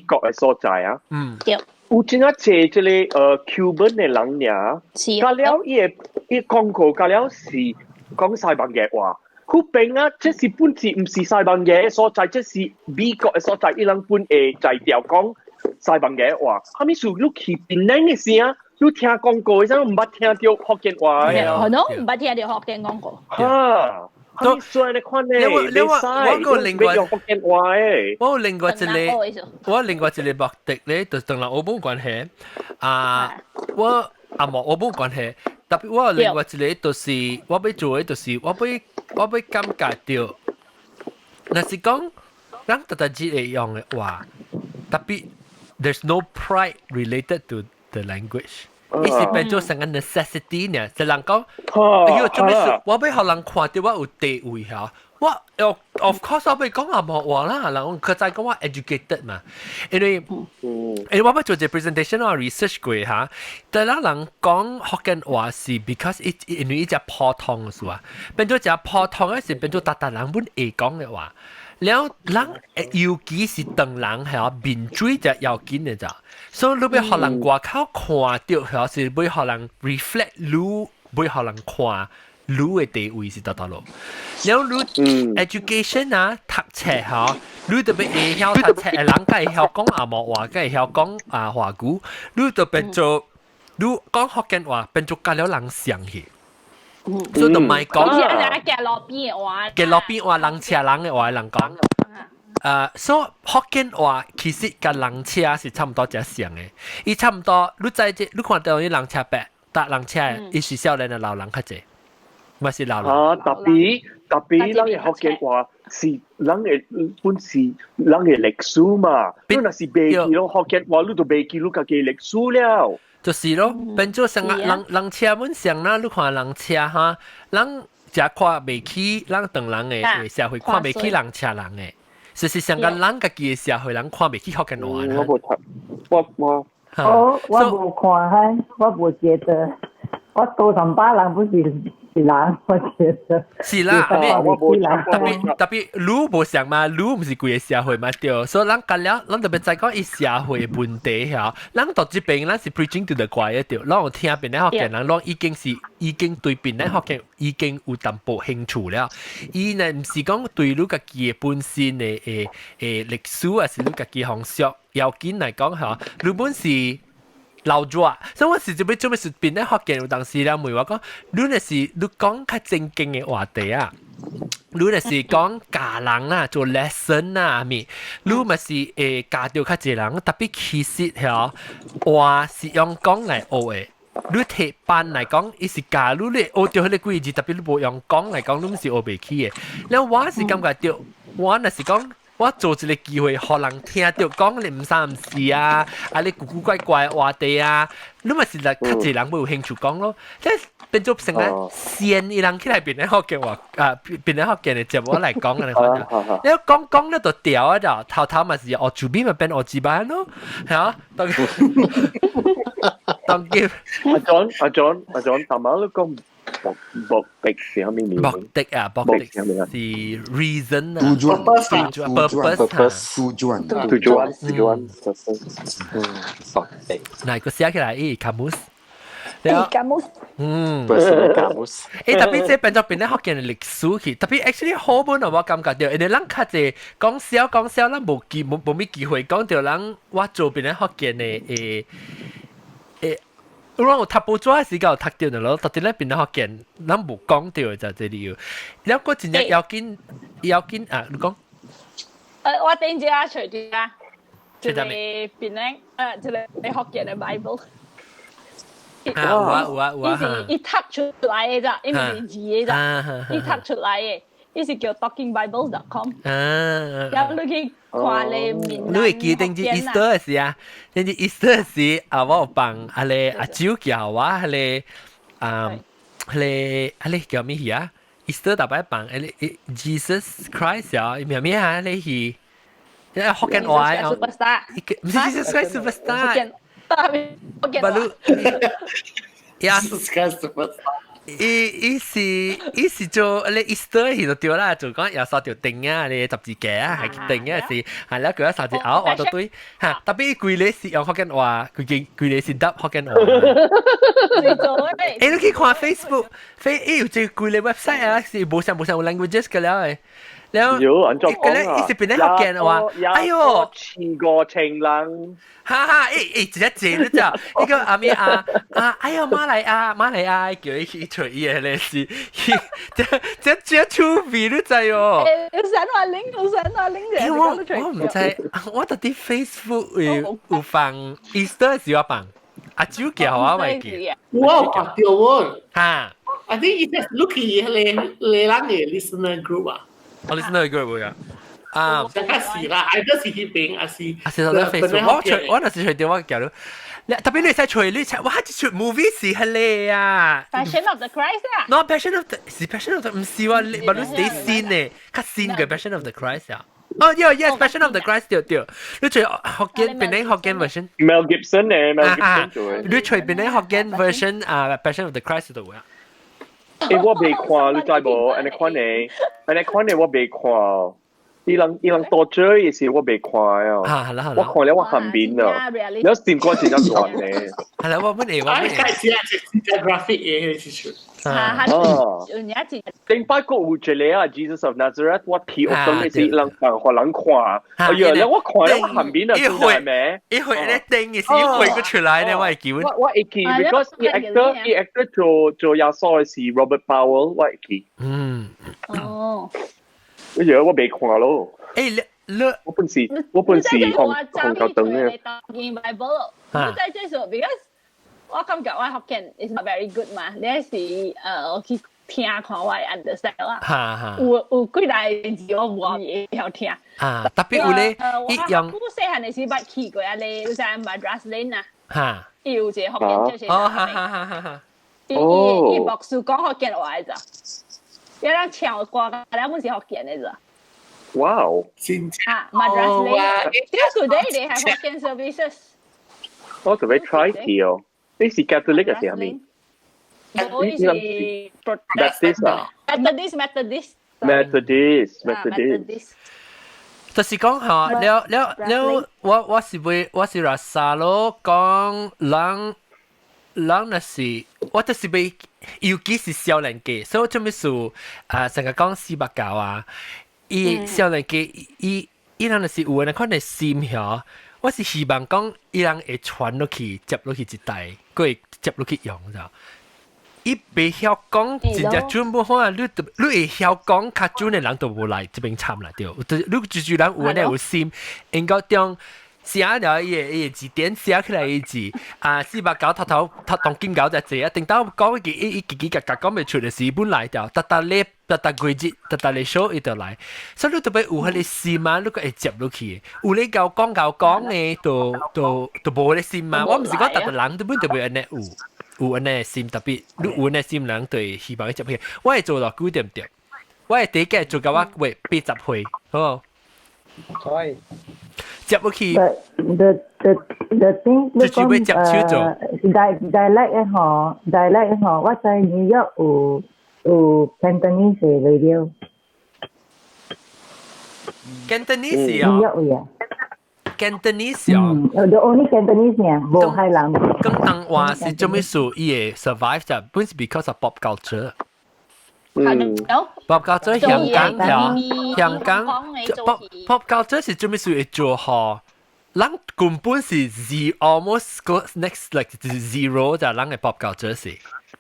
國的所在啊。對。有真正濟這個Cuban 的人爾，佮了伊的伊講過，佮了是講西班牙話。彼邊啊，這是本是毋是西班牙的所在，這是美國的所在，伊人本會在調講西班牙話。蝦米事？你去檳城的時啊，你聽廣告的時陣，毋捌聽著福建話的。可能毋捌聽著福建廣告。哈。都算你看呢？你我我個另外用福建話的。我有另外一個，我另外一個目的咧，就同人澳門關係。啊，我啊無澳門關係，特別我有另外一個就是我欲做的，就是我欲感覺著，若是講咱逐逐日會用的話，特別 there's no pride related to the language。伊是變做成個 necessity 呢，就人講，哎喲，做咩事？我欲予人看著我有地位嚇，我 of course 我欲講紅毛話啦，人佢知講我 educated 嘛，因為我欲做這 presentation 我 research 過嚇，但咱人講福建話是 because 伊因為伊只普通的事啊，變做只普通的是變做逐逐人本會講的話。了人尤其是唐人係面水就要緊的咋，所以你欲予人外口看著，還是欲予人 reflect 你，欲予人看你的地位是佗佗落。了你 education 啊，讀冊吼，你特別會曉讀冊的人，才會曉講紅毛話，才會曉講啊華語，你就變做你講福建話，變做佮了人相去。所以就莫講。好似啊，行路邊的話。行路邊話，人車人的話，人講。所以福建話其實佮人車是差毋多誠像的。伊差毋多，你知這，你看著伊人車伯，搭人車，伊是少年的老人較濟，嘛是老人。啊，特別咱的福建話是咱的本是咱的歷史嘛。你若是袂記囉福建話，你就袂記你家己歷史了。就是咯，變做成個人人車本上啦，你看人車哈，人誠看袂起咱唐人的社會，看袂起人車人的，事實上個人家己的社會人看袂起福建話。我無讀，我我哦，我無看哈，我無覺得，我多上百人不是是人，我覺得。是啦，特別特別，你無想嘛，你毋是規个社會嘛對，所以咱甲了，咱特別知講伊社會問題嚇，咱到這邊咱是 preaching to the choir 對，咱有聽檳城福建人，咱已經是已經對檳城福建已經有淡薄興趣了。伊呢毋是講對你家己的本身的誒歷史，還是你家己風俗，要緊來講嚇，你本是老熱，所以我是做咩做咩是檳城福建有當時咧問我講，你若是你講較正經的話題啊，你若是講教人啊，做 lesson 啊，咪，你嘛是會教著較濟人，特別其實嚇話是用講來學的。你提班來講，伊是教你咧學著彼个幾字，特別你無用講來講，你毋是學袂起的。了我是感覺著，我若是講，我做一個機會，予人聽著講你毋三毋四啊，啊你古古怪怪的話題啊，你嘛是來較濟人會有興趣講咯。即變做成咧先伊人起來檳城福建話啊，檳城福建的節目來講啊，你看你講講了就掉啊，就頭頭嘛是學主邊嘛變學字班咯，係啊，當當叫阿 John 阿 John 阿 John，頭先你講目目的是啥物物？目的啊，目的是 reason 啊，tujuan purpose tujuan tujuan tujuan 嗯，目的。嗱，個寫起來，咦，kamus。 kamus。嗯， kamus。誒，特別這變做檳城福建的歷史去，特別 actually 好本我感覺著，因為咱較濟講笑講笑，咱無機無無咩機會講著咱我做檳城福建的誒誒。我有讀報紙時間有讀著咯，特別咧檳城福建，咱無講著就這理由。了個真正要緊要緊啊！你講。我頂住啊，隨住啊，一個檳城，一個福建的 Bible。啊，有啊有啊有啊！伊是伊讀出來的咋，伊毋是字的咋，伊讀出來的，伊是叫 talkingbibles.com。啊，然後你去看咧面。你會記頂住 Easter 的時啊？頂住 Easter 時啊，我有幫阿個阿舅叫我，彼个啊，彼个彼个叫咩戲啊？Easter 逐擺放彼个 Jesus Christ 啊，伊名咩啊？彼个戲，福建話啊，毋是 Jesus Christ Superstar。福建話。呀，伊伊是伊是做你 Easter 去就對啦，就講耶穌就釘啊，你十字架啊，係釘啊是，係啦，佢一十字咬我就對，嚇，特別規个是用福建話，規間規个是答福建話。欸，你去看 Facebook，Face 伊有一個規个 website 啊，是無啥無啥有 languages 嘅了的。了，有按怎講啊？伊是檳城福建話，哎喲，千個情人，哈哈，欸欸，一隻字你知？呢個阿咩啊啊，哎喲，馬來亞馬來亞叫伊去揣伊的咧是，這這這趣味你知哦？有想話拎，有想話拎嘅。我我毋知，我特佇 Facebook 有有放 Easter 時我放，阿舅叫我咪記。我有看到喎。哈。 I think it's looking 你你咱的 listener group 啊。我 listener group 會啊。啊，較是啦，either 是彼邊，還是還是喺 Facebook。我揣我若是揣著我叫你，特別你使揣你揣，哇！這出 movie 是彼个啊。 Passion of the Christ 啊。 No Passion of the 是 Passion of the 毋是喎，你你是新的，較新嘅 Passion of the Christ 啊。哦，yes，Passion of the Christ 對對，你揣福建檳城福建 version。 Mel Gibson 咧，Mel Gibson 做的。你揣檳城福建 version 啊，Passion of the Christ 就會啊。欸，我未看，你知無？按呢款的，按呢款的我未看。伊人伊人多追的時我未看啊。啊，好啦好啦。我看了我喊面啊，了心肝真正亂咧。係啦，我本嚟我本嚟。開始啊，是只 graphic 嘅是出。啊，哦。有一頂擺閣有一個啊，Jesus of Nazareth，我睇學當的是人放予人看。哎呀，了我看了我喊面啊，一會一會咧頂嘅時，一會個出來咧，我會記。我我會記，because 伊 actor 伊 actor 做做耶穌的是 Robert Powell，我會記。嗯。哦。哎呀，我未看咯。欸，你你我本是我本是紅紅頭燈嘅。 Bible，我在這時候，because 我感覺我福建 is not very good 嘛，你是我去聽看我會 understand 啦。哈哈。有有幾大字我無會曉聽。啊，特別有咧，一樣。我細漢的時捌去過啊咧，有啥 Madras Lane 啊。哈。伊有一個福建就是。哦，哈哈哈哈哈。伊伊伊牧師講福建話咋？有人唱歌，咱本是福建的咋？哇哦！啊，Madras Lane。Till today they have Hokkien services。我準備 try 去哦。你是 Catholic 還是啥物？我是 Baptist 啊？Methodist Methodist。 Methodist Methodist。就是講嚇，了了了，我是會我是 rasa 咯，講人人若是我就是被，尤其是少年家，所以做咩事啊？成日講四百九啊，伊少年家伊伊人若是有人看的心曉，我是希望講伊人會傳落去，接落去一代，閣會接落去用咋。伊袂曉講真正準無好啊！你會曉講較準的人都無來這邊參啦對。你就人有呢有心，應該將寫了伊個字典寫起來伊字啊，四百九頭頭頭當金狗就濟啊，等到講伊伊伊自己家家講袂出的時，本來就逐逐禮逐逐季節逐逐禮 show 伊就來，所以你特別有彼個心啊，你閣會接落去。有你𠢕講𠢕講的，就無彼個心啊。我毋是講逐逐人都本特別按呢有。有按呢心，特別你有按呢心人對希望去接去。我會做到幾點對？我會第一個做到我會80歲，好。可以。接落去。 The thing 就只會接手做。 Dialect 的吼，dialect 的吼，我在 New York 有 Cantonese radio。 Cantonese 啊 New York 有啊。 Cantonese 啊。嗯，the only Cantonese 呢，無海南。廣東話是做咩事？伊會 survive 就本是 because of pop culture。pop culture 香港條，香港 pop culture 是做咩事會做好？人根本是 zero almost go next like zero 就人嘅 pop culture 是。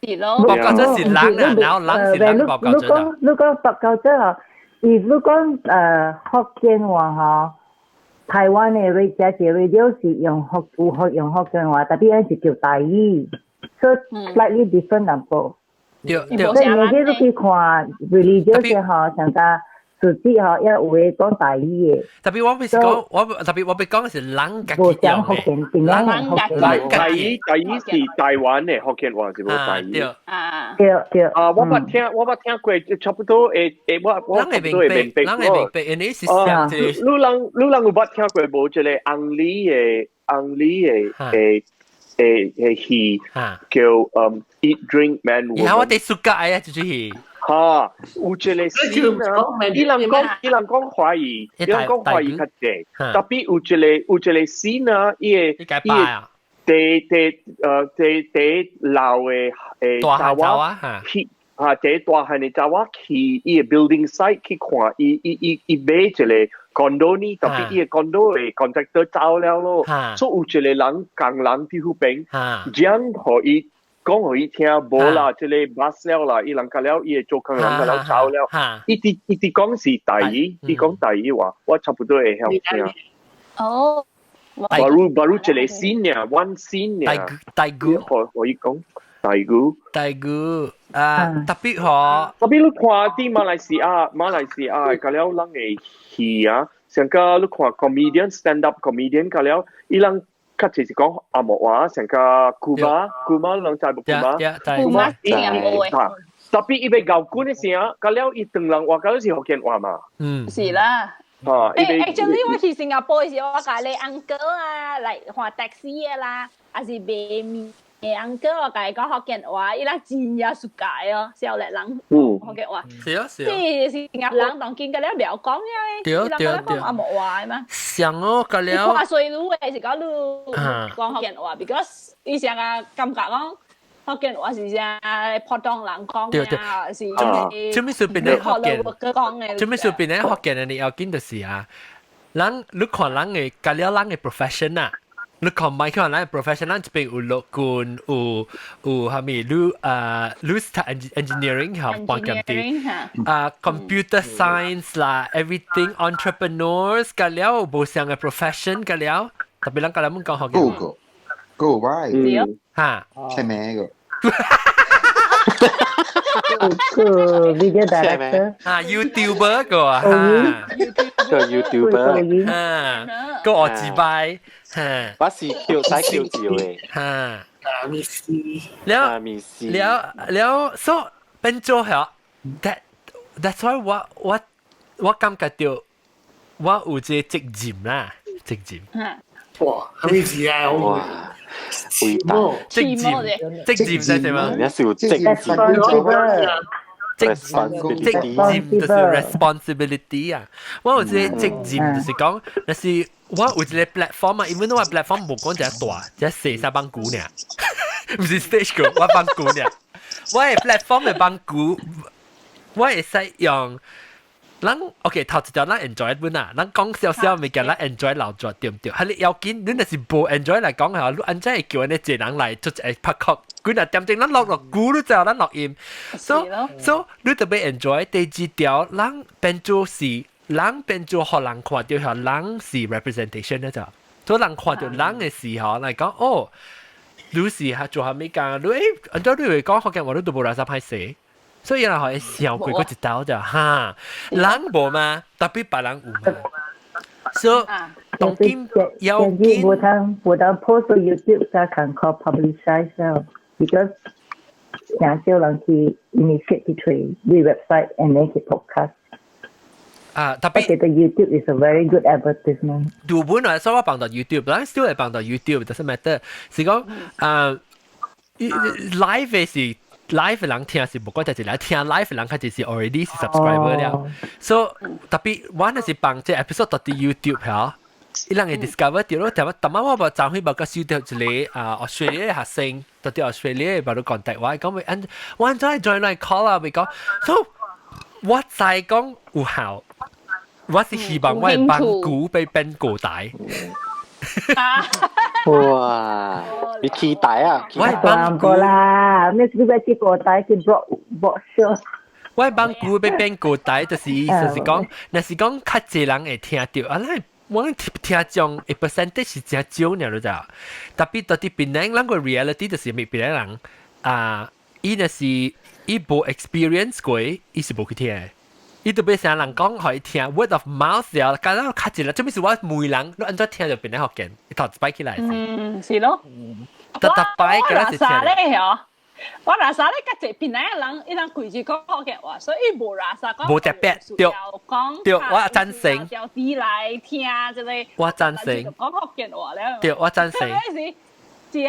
是咯。 pop culture 是人啊，然後人是人 pop culture。你講你講 pop culture 哦，如你講福建話吼，台灣的 radio 是用福有福用福建話，特別咱是叫台語，所以 slightly different 淡薄。對對。所以你你去看 religious 吼，像個自己吼，也有的講台語的。特別我不是講，我特別我欲講的是人家己用的，人台語台語是台灣的福建話是無台語。對。啊。對對。啊，我捌聽過，差不多會會我差不多會明白。人會明白，因為是像這個。你人有捌聽過無？這個紅里的紅里的的的的戲叫Eat Drink Man Woman。然後我哋暑假啊，這出戲。哈，有一個戲啊，伊人講華語，伊人講華語較濟，特別有一個戲啊，伊個伊個第第第第老的查某去啊，第大漢的查某去伊個 building site 去看，伊買一個 condo 呢，特別伊個 condo 的 contractor 走了咯，所以有一個人工人佇彼邊，講予伊。講予伊聽，無啦，這個 bus 了啦，伊人甲了，伊會做工人甲了走了。伊直講是台語，伊講台語話，我差不多會曉聽。哦。 Baru 一個 scene 爾，one scene 爾。台語。可以講台語。台語啊，特別嗬。特別你看佇馬來西亞，馬來西亞甲了人的戲啊，像個你看 comedian stand up comedian 甲了，伊人。較濟是講紅毛話，像個 Kumar Kumar 人知無 Kumar Kumar 是紅毛特別伊欲𠢕滾的時，甲了伊唐人話，甲是福建話嘛。嗯，是啦。嚇！ Actually 我去新加坡時，我共你 uncle 啊，來看 taxi 的啦，還是賣麵的 uncle，我共伊講福建話，伊人真正 suka 哦，少年人福建話。是啊是啊。即新加坡人當今個了袂曉講呀，伊人講紅毛話的嘛。像哦，個了。看衰女的是講你講福建話，because 伊成個感覺講。福建話是啥普通人講嘅，是做咩事變咧福建？講嘅。做咩事變咧福建人？你要緊就是啊，人你看人嘅，甲了人嘅 profession 啊，你看唔看人嘅 profession，咱這邊有陸軍，有蝦米，你啊，你 engineering 嚇，半兼啲啊，computer science 啦，everything entrepreneurs，甲了無相嘅 profession，甲了，特別人甲咱們講福建。個個個嚇，係咩個？個 video director 啊，YouTuber 個啊，個 YouTuber 啊，個我自拜，嚇，我是叫使叫照嘅，嚇，啊，咪是，了咪是，了了，所以變做係，that's why 我感覺到我有這個責任啦，責任。哇，係咩字啊？哇，偉大，責任，責任係什麼？你是有責任。責責任就是 responsibility 啊！我有一個責任就是講，若是我有一個 platform 啊，因為我 platform 無講一個大，一細細放股爾，毋是 stage 個，我放股爾。我的 platform 的放股，我會使用。咱 OK 頭一條咱 enjoy 本啊，咱講少少物件，咱 enjoy 留住對毋對？係你要緊，你若是無 enjoy 來講嚇，你按怎會叫按呢濟人來做一個拍曲？幾若點鐘咱錄錄鼓，你知影咱錄音，so 你特別 enjoy。第二條，咱變做是，人變做予人看著，嚇人是 representation 咧就，所以人看著人的時候來講，哦，你是嚇做啥物工？你按怎你會講福建話，你都無垃圾歹勢。所以人會想過過一道就哈，人無嘛，特別別人有嘛。所以當今要緊。無通無通 post YouTube 才能靠 publicize because 誠少人去 initiate 去揣你 website and then 去 podcast。啊，特別我覺得 YouTube is a very good advertisement。杜本來所以我放到 YouTube，咱 still 會放到 YouTube，doesn't matter。是講啊，live 的是 live 的人聽是無管就是來聽 live 的人較就是 already 是 subscriber 了。所以特別我若是放這 episode 到佇 YouTube 嚇，伊人會 discover 到咯。逐逐擺我無昨昏無閣收到一個啊 Australia 的學生，到佇 Australia 無你 contact 我，講按我按怎 join 來 call 啊，咪講，所以我知講有效。我是希望我的網股被變高大。哇！你期待啊！我的網股啦，咩你要去高大去 block block show。我的網股欲變高大，就是意思是講，若是講較濟人會聽著，啊，咱我聽眾一 percentage 是誠少爾，你知？特別到佇檳城，咱個 reality 就是咪檳城人啊，伊若是伊無 experience 過，伊是無去聽。伊特別成人講，予伊聽 word of mouth 了，敢若較濟啦。做咩事我問人，你按怎聽著檳城福建？伊頭一擺起來。嗯，是咯。特特擺敢若是聽。咧嗬，我垃圾咧，較濟檳城人，伊人規矩講福建話，所以伊無垃圾講。無特別對對，我贊成。調啲來聽這個。我贊成。講福建話咧。對，我贊成。是是，彼個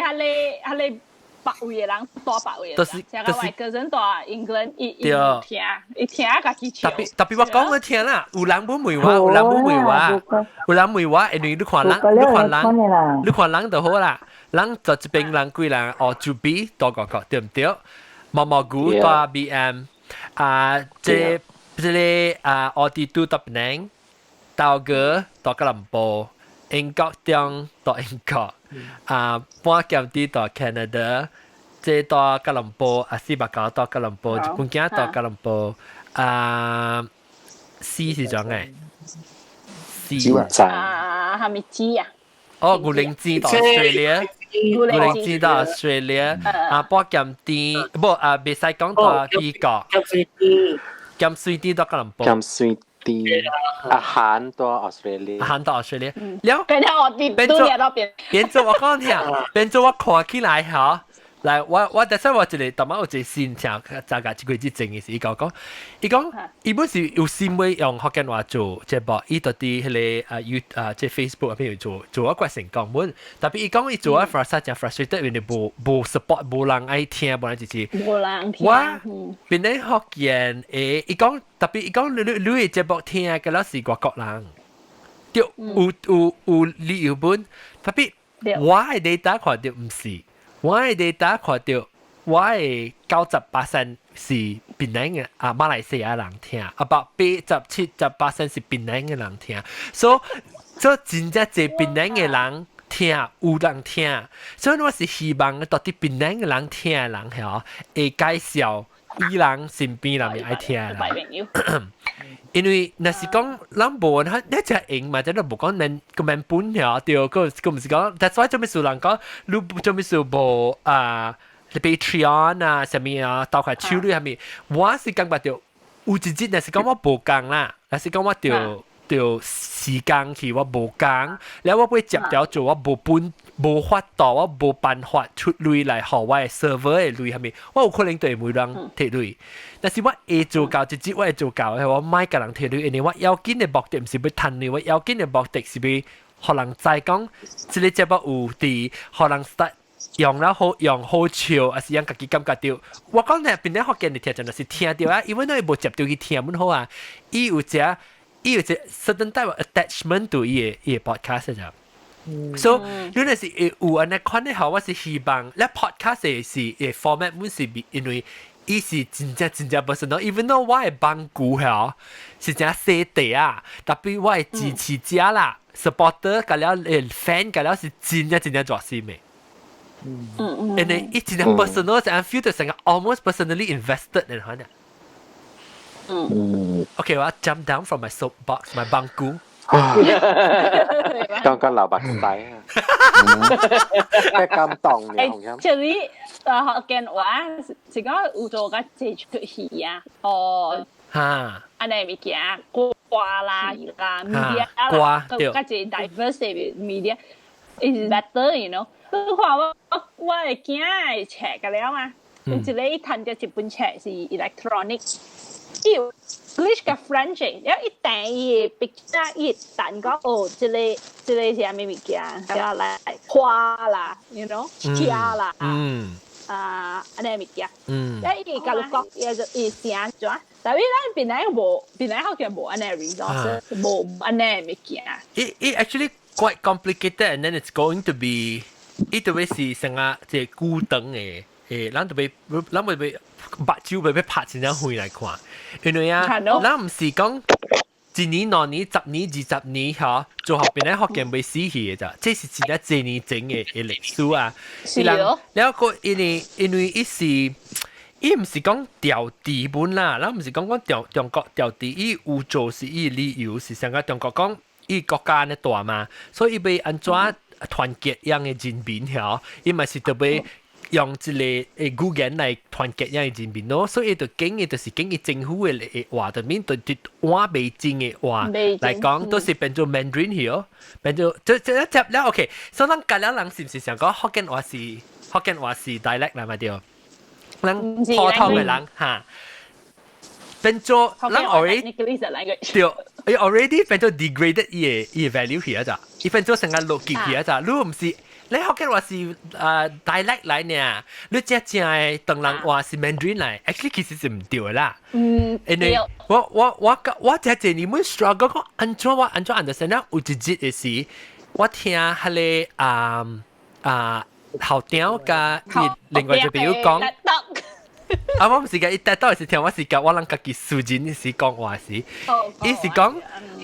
別位的人，蹛別位的人，就是外國人蹛 England，伊伊聽，伊聽家己笑。特別特別我講你聽啦，有人欲問我，有人欲問我，有人問我，因為你看人，你看人，你看人就好啦。人就這邊人幾人哦，就比多個個對毋對？毛毛菇蹛 BM 啊，這這個啊，奧迪都蹛檳城，道哥蹛吉隆坡，英國中蹛英國，啊，半劍啲蹛 Canada。這蹛吉隆坡，啊四百九蹛吉隆坡，日本囝蹛吉隆坡，啊，C 是怎嘅？C 啊，係咪 G 啊？哦，牛奶子蹛 Australia，牛奶子蹛 Australia，啊，半劍啲，無啊，袂使講蹛美國，鹹水豬，鹹水豬蹛吉隆坡，鹹水豬，阿韓蹛 Australia，阿韓蹛 Australia，了，變咗我變變變做我講聽，變做我看起來嚇。來，我第時我一個，逐擺有一個新聽，大概一個月之前的時，伊講講，伊講伊本是有心欲用福建話做節目，伊就佇彼個啊 You 啊這 Facebook 入邊做做一個成功本，特別伊講伊做啊 frustrate 誠 frustrated，因為無無 support，無人愛聽，無人支持。無人聽。我檳城福建的，伊講特別伊講你你你的節目聽的敢若是外國人，對，有有有理由本，特別我的 data 看著毋是。我的 data 看著，我的90% 是檳城的啊馬來西亞人聽，about 80、70% 是檳城的人聽，所以所以真正濟檳城的人聽，有人聽，所以我是希望到佇檳城的人聽的人吼，會介紹伊人身邊人愛聽的人。因為若是講咱無，你只用嘛，這都無講免個免本爾，對，個個毋是講，that's why 做咩事人講，你做咩事無啊？Patreon 啊，啥物啊，鬥開手你啥物，我是感覺著有一日若是講我無工啦，若是講我著著時間去我無工，了我欲接條做我無本，無法度，我無辦法出鐳來予我的 server 的鐳係咪？我有可能對每人提鐳，但是我會做到一日，我會做到，係我莫共人提鐳，因為我要緊的目的毋是欲趁鐳，我要緊的目的是欲予人知講，這个節目有佇，予人 start 用了好用好笑，抑是讓家己感覺著。我講呢，邊咧福建的聽眾就是聽著啊，因為伊無接著去聽本好啊，伊有一 certain type of attachment to 伊的 podcast 就。So 你若是會有按呢款的吼，我是希望，咧 podcast 的是的 format 本是因為伊是真正真正 personal，even though 我的網球吼是真細塊啊，tapi 我的支持者啦，supporter 佮了 fan 佮了是真正真正熱心的。因為伊真正 personal，就 feel 到成個 almost personally invested 你看。OK，我 jump down from my soapbox, my 板鼓。剛剛流目屎啊！咩感動嘅？這裡福建話是講有做較濟出戲啊，哦，按呢物件歌啦啦 media 啦，較濟 diverse media is better，you know。你看我的囝的冊個了嘛，有一個伊趁著一本冊是 electronic。伊有 English 佮 French，然後伊訂伊的 picture，伊會講哦，這個是啥物物件，然後來花啦，you know，車啦，啊，按呢物件，然後伊會共你講，伊就伊寫怎，但是咱檳城無，檳城好像無按呢 resource，無按呢物件。 It actually quite complicated and then it's going to be，伊特別是成個這個孤燈的。咱特別，咱會欲目睭欲欲拍真正遠來看，因為啊，咱毋是講一年、2年、10年、20年吼，做後邊咧福建袂死去的咋，這是真正濟年前的歷史啊。是咯。了個因為伊是，伊毋是講調地本啦，咱毋是講講中國調地，伊有做是伊理由是上個中國講伊國家按呢大嘛，所以伊欲按怎團結樣的人民吼，伊嘛是特別用這個語言來團結樣的人民咯，所以伊就揀的就是揀伊政府的話，就面對換袂精的話來講，都是變做 Mandarin 去哦，變做這這一接了 OK，所以咱隔了人是毋是想講福建話是 dialect 來嘛對？咱普通的人哈，變做咱 already 對，伊 already 變做 degraded 伊的 value 去啊咋，伊變做成個落級去啊咋，你毋是？你福建話是dialect 來呢？你正正的唐人話是 Mandarin 來，actually 其實是毋對的啦。因為我這這你們 struggle 講按怎我按怎 understand 了？有一日的時，我聽彼个啊啊校長佮伊另外一個朋友講，啊我毋是共伊帶到是聽，我是共我人家己私人時講話時，伊是講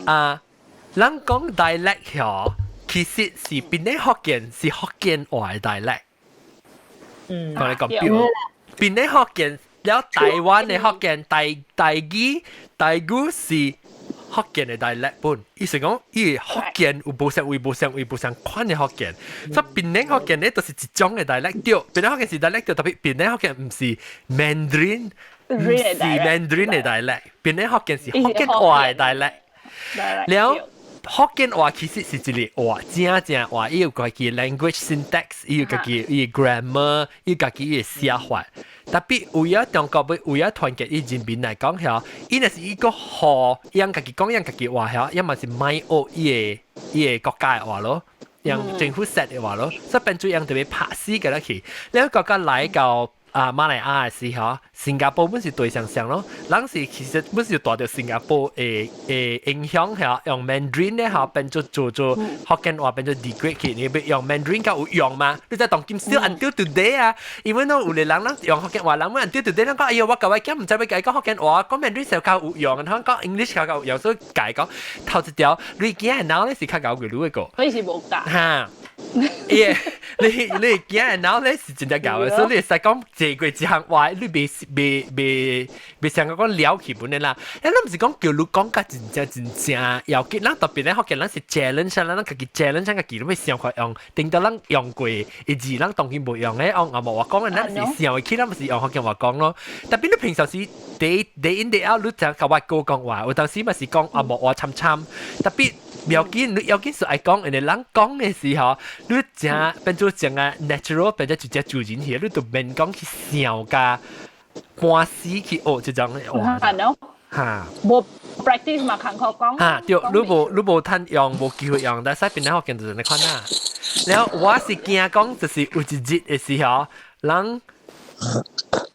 啊，咱講 dialect 嗬。其實是檳城福建是福建話的 dialect。同你講表，檳城福建了台灣的福建台台語台語是福建的 dialect 本，意思講伊福建有無相為無相為無相款的福建，所以檳城福建咧就是一種的 dialect 對，檳城福建是 dialect 對，tapi 檳城福建毋是 Mandarin，毋是 Mandarin 的 dialect，檳城福建是福建話的 dialect，了。福建話其實是一個話，正正話，伊有家己 language syntax，伊有家己伊 grammar，伊有家己伊寫法。tapi 為咗中國欲為咗團結伊人民來講吼，伊若是伊個學，伊家己講伊家己話吼，伊嘛是莫學伊的國家的話咯，用政府 set 的話咯，所以變做樣特別拍死個落去。你個國家來到啊馬來亞的時候，新加坡本是對上上咯，人是其實本是帶著新加坡的影響嚇，用 Mandarin 咧嚇變做做做福建話變做 degrade 去，你欲用 Mandarin 較有用嘛？你知當今 still until today 啊，因為儂有個人人用福建話，人們 until today 人講哎喲，我舊位囝毋知欲共伊講福建話，講 Mandarin 時較有用，他講 English 較有用，所以解講頭一條，你囝的腦咧是較𠢕過你個。所以是無教。哈。耶！你囝的腦咧是真正𠢕的，所以你會使講坐過一項話，你袂想講了去本的啦。咱毋是講叫你講甲真正真正要緊，咱特別咧福建咱是 challenge，咱家己 challenge 家己，欲想看用，頂到咱用過的字，咱當然無用的，用紅毛話講的，咱是想會起，咱毋是用福建話講咯。tapi 你平常時 day day in day out，你就共我哥講話，有當時嘛是講紅毛話參參，tapi 唔要緊，你要緊是愛講，人哋人講嘅時候，你正變做正啊 natural 變做直接自然去，你就免講去想甲半死去學這種嘅話。係咯。嚇。無 practice 嘛，艱苦講。嚇，對，你無趁用，無機會用，但係變咗學見就是你看啦。然後我是驚講，就是有一日嘅時候，人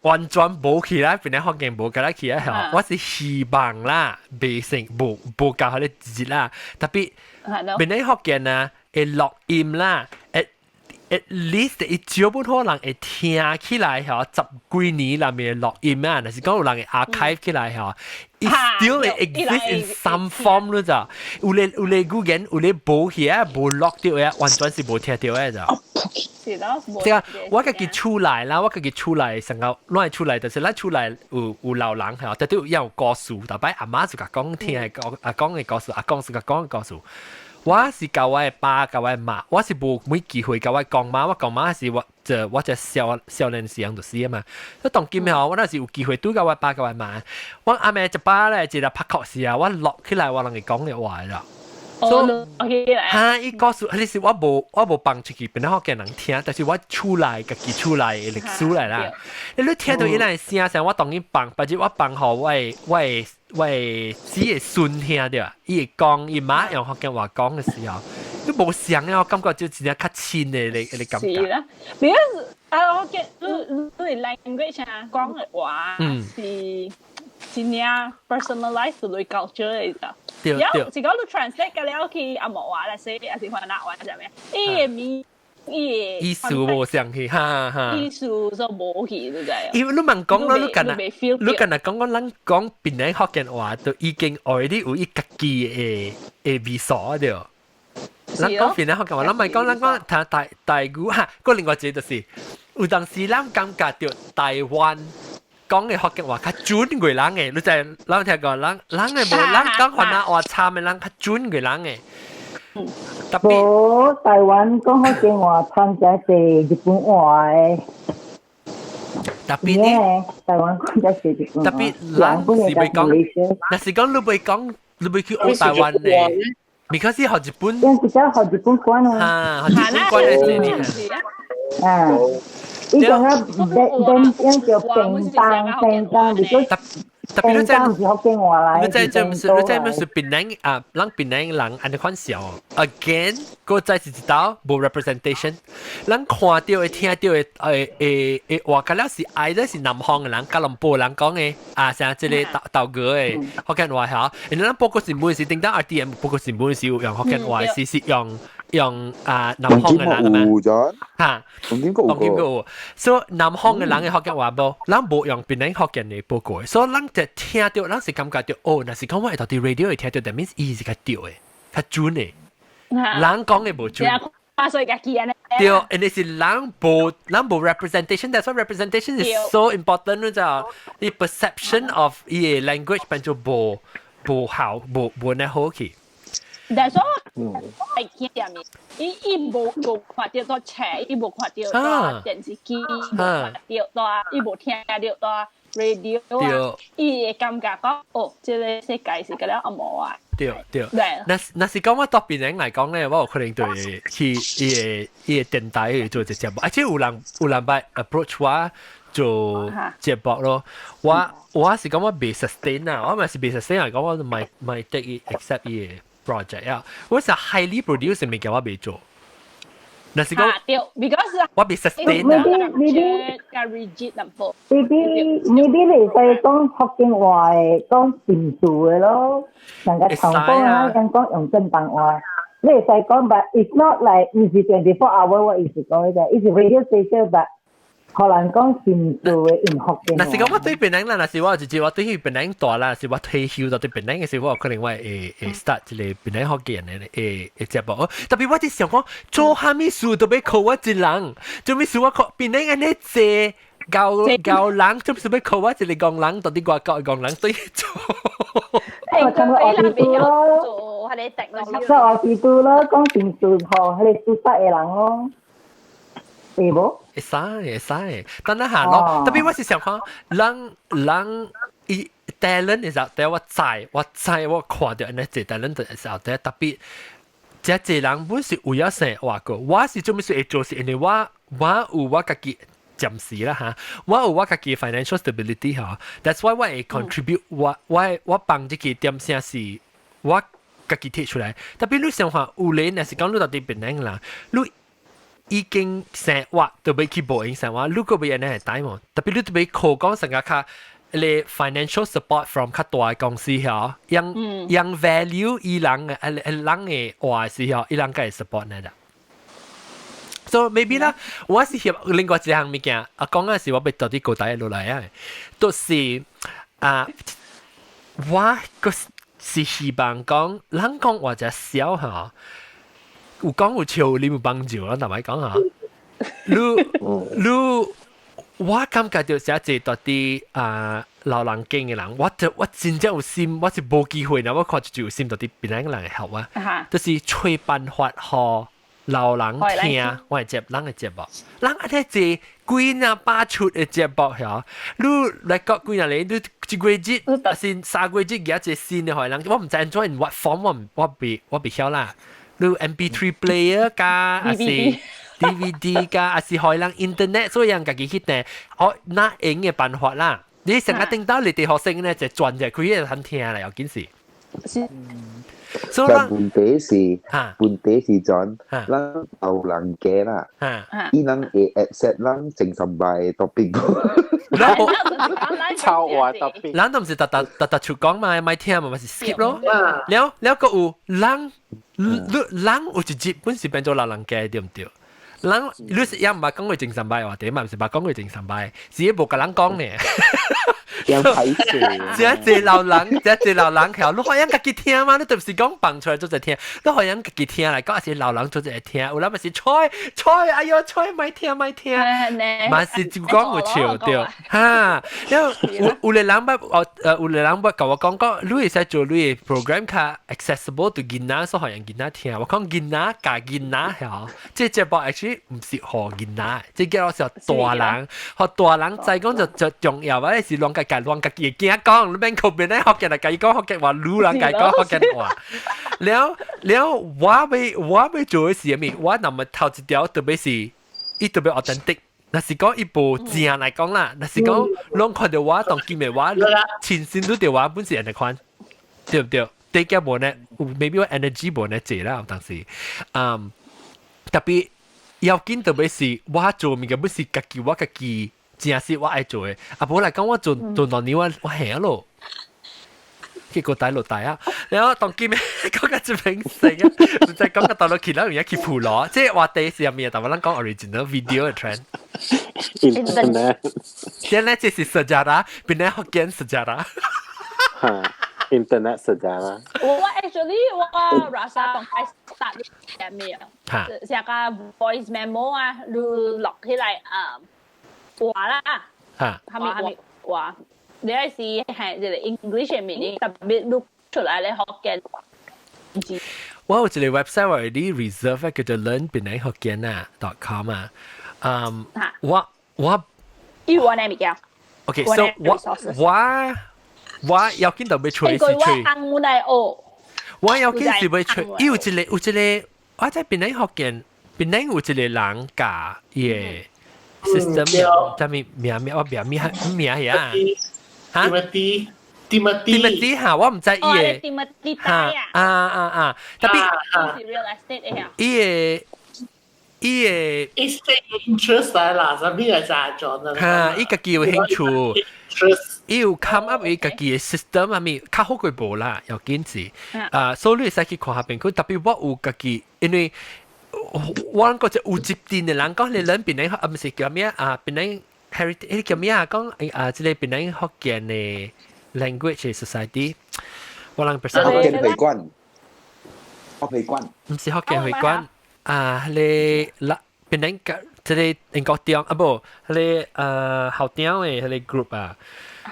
完全無起來，變咗福建無甲來起來吼。我是希望啦，袂成無無到彼個日啦。特別變咗福建啊，會錄音啦，at least 伊少本可能會聽起來吼，十幾年內面錄音啊，若是講有人會 archive 起來吼，it still exist in some form 咯咋？有咧語言有咧無起啊，無錄到啊，完全是無聽到的咋。是咯，即係我家己厝內啦，我家己厝內成個亂厝內，就是咱厝內有老人吼，特別有故事，逐擺阿媽就共講聽的講阿講的故事，阿公是共講的故事。我是教我的爸，教我的媽，我是無每機會教我公媽，我公媽是我就我這少少年時陣就死啊嘛。所以當今吼，我若是有機會拄共我爸共我媽，我阿妹一擺咧，一個拍確時啊，我錄起來我攏會講的話啦。哦，哈！伊告訴，你是我無放出去，變做福建人聽，但是我厝內家己厝內的歷史來啦。你聽到伊那聲聲，我當然放，或者我放予我的姊的孫聽著，伊會講，伊媽用福建話講的時候，你無相啊，我感覺就真正較親的那個感覺。是啦，because 啊，我見你你 language 啊，講的話是真正 personalize 對 culture 的咋。對對。是講你 translate 個了去紅毛話來說，還是番仔話啥物？伊的名，伊的意思無相去，哈哈。意思就無去，你知？因為你問講咯，你敢若講講咱講檳城福建話，就已經 already 有伊家己的味素對。咱講檳城福建話，咱莫講咱講聽台語哈，閣另外一個就是，有當時咱感覺著台灣講的福建話較準過人的，你知咱聽過人的無，咱講番仔話參的人較準過人的。特別無台灣講福建話，參加是日本話的。特別呢，台灣講才是日本話。特別咱是欲講，若是講你欲講，你欲去學台灣的，because 是學日本。因是講學日本關啊。哈，學日本關的是。啊。伊講啊，變變叫便當便當，如果特別你在是福建話來，你在這毋是你在毋是檳城啊，咱檳城人按呢款想。Again，閣再是一道無 representation。咱看到的、聽到的、誒話，敢若是 either 是南方的人、吉隆坡人講的啊，像這个豆豆哥的福建話嚇。因為咱報告新聞是頂當 RTM 報告新聞是有用福建話，是用啊南方的人啊嘛。嚇，當今當今有，所以南方的人的福建話無，咱無用檳城福建的報告，所以咱就聽到，咱是感覺到，哦，若是講我會到佇 radio 會聽到，that means 伊是較對的，較準的。人講的無準。所以家己按呢。對，因為是人無 representation，that's why representation is so important 你知道？你 perception of 伊的 language 變做無好，無呢好去。但是我係見點伊無看著到冊，伊無看著到電視機，無看著到，伊無聽著到 radio 啊，伊會感覺講，哦，這个世界是佮了紅毛啊。對對，若是講我蹛檳城來講咧，我有可能對去伊个電台去做一個節目，而且有人捌 approach 我做節目咯。我是講我袂 sustain 啊，我咪是袂 sustain 來講，我咪 take 伊 accept 伊个 project 啊。我是 highly produce 物件我袂做。若是講，對，because 我袂 sustain 啊。 maybe 較 rigid 淡薄。 maybe 你會使講福建話的，講新事的咯。人家長講啊，人講用廣東話，你會使講，but it's not like 毋是 24 hour，我意思講迄個，伊是 radio station，but 可能講新事的用福建話。若是講我對檳城啦，若是我直接我對去檳城大啦，是我退休到對檳城的時候，我可能我會 start 一個檳城福建的會節目。特別我佇想講，做啥物事都欲靠我一人，做啥物事我靠檳城按呢濟𠢕𠢕人，做啥物欲靠我一个戇人，到底外國的戇人對做。我參加學弟咯，做彼個做學弟咯，講新事予彼個熟悉的人咯。會無？會使會使，等下下咯。特別我是想講，人伊 talent is out there，我知我知我看著按呢濟 talent is out there，特別這濟人本是有影生活過，我是做咩事會做是因為我有我家己暫時啦嚇，我有我家己 financial stability 嚇，that's why 我會 contribute 我幫這個點聲是我家己提出來。特別你想看有咧，若是講你到底檳城人，你已經生活都欲去無閒生活，你閣欲按呢會帶無？特別你都欲靠講成個較你 financial support from 較大的公司嚇，用用 value 伊人的人的話時候，伊人會 support 你啦。So maybe 啦，我是協另外一項物件，啊講嘅是我欲到底高大落來啊，都是啊，我個是希望講，人講話只小嚇，有講有笑，你有幫助啦，坦白講嚇，你你我感覺到寫這到底啊老人間的人，我就我真正有心，我是無機會，我看就有心到底檳城人會曉我，就是揣辦法予老人聽我的節人的節目，人啊聽這幾若百出的節目曉，你來講幾若年，你一個月抑是3個月寄一個新的予人，我毋知按怎 in what form，我未曉啦。你 MP3 player 加抑是 DVD 加，抑是予人 internet，所以人家己去訂，哦，那用的辦法啦。你成日聽到你哋學生咧就轉就開個通聽啦，有件事。所以問題是，問題是講，咱老人家啦，伊人會 accept 咱精神病 topic。超話 topic。咱都毋是特特特特出講嘛，咪聽嘛，咪是 skip 咯。了了閣有人，你人有一集本是變做老人家對毋對？人你是也毋捌講過精神病話題嘛，毋是捌講過精神病，是無共人講呢。有睇住。這這老人，這這老人曉，你可以家己聽嘛？你就是講放出來做者聽，你可以家己聽來講，抑是老人做者聽。有人咪是吹吹，哎喲吹，莫聽莫聽，嘛是就講有笑對，哈。然後有有個人捌哦，有個人捌共我講講，你會使做你的 program 較 accessible to 囡仔，所以予囡仔聽。我講囡仔共囡仔曉，這節目 actually 毋是予囡仔，這叫做是大人，予大人知講就就重要啊，是攏家家攏家己的囝講，你免靠邊咧福建來共伊講福建話，女人共伊講福建話。了了，我欲做的是啥物？我若麼頭一條特別是，伊特別 authentic。若是講伊無正來講啦，若是講攏看著我當今的我，親身拄著我本是按呢款，對毋對？第一無呢，maybe 我 energy 無呢濟啦，當時，嗯，特別要緊特別是我做物件，本是家己我家己真是我愛做的。啊，無來講我做做兩年我我下咯。結果大落大啊！然後當今講個這明星啊，唔知講個大陸去咱有影去普羅，這話題是啥物啊？但我咱講 original video 的 trend。 Internet。現在這是 sejarah，檳城福建 sejarah。哈，Internet sejarah。我 actually 我 rasa 當開 start 嘅咩啊？寫個 voice memo 啊，你錄起來啊，話啦，係咪係咪話？你係是係這個 English 嘅名，特別錄出來咧福建。我有一個 website 我有啲 reserve 叫做 learn 檳城福建啊 .com 啊，嗯，我有我呢物件。 OK，so 我我我要緊就欲揣是揣。我來學。我要緊是欲揣，伊有一個有一個，我在檳城福建，檳城有一個人教伊的 system，啥物名名我名名名呀？嚇？Timothy Timothy Timothy 嚇，我毋知伊的 Timothy 嚇啊啊啊！特別 real estate 的伊的伊的 estate interest 來啦，啥物來咋做呢？嚇，伊家己有興趣，伊有 come up 伊家己的 system 啊物較好過無啦，要緊是啊，所以你會使去看下邊，佢特別我有家己，因為我諗嗰隻有接電的人講，你兩檳城啊，毋是叫咩啊？檳城 heritage 叫咩啊？講啊，這個檳城福建的 language society，我人福建會館，福會館，毋是福建會館啊，你啦檳城個這個英國中啊無，彼个校長的彼个 group 啊，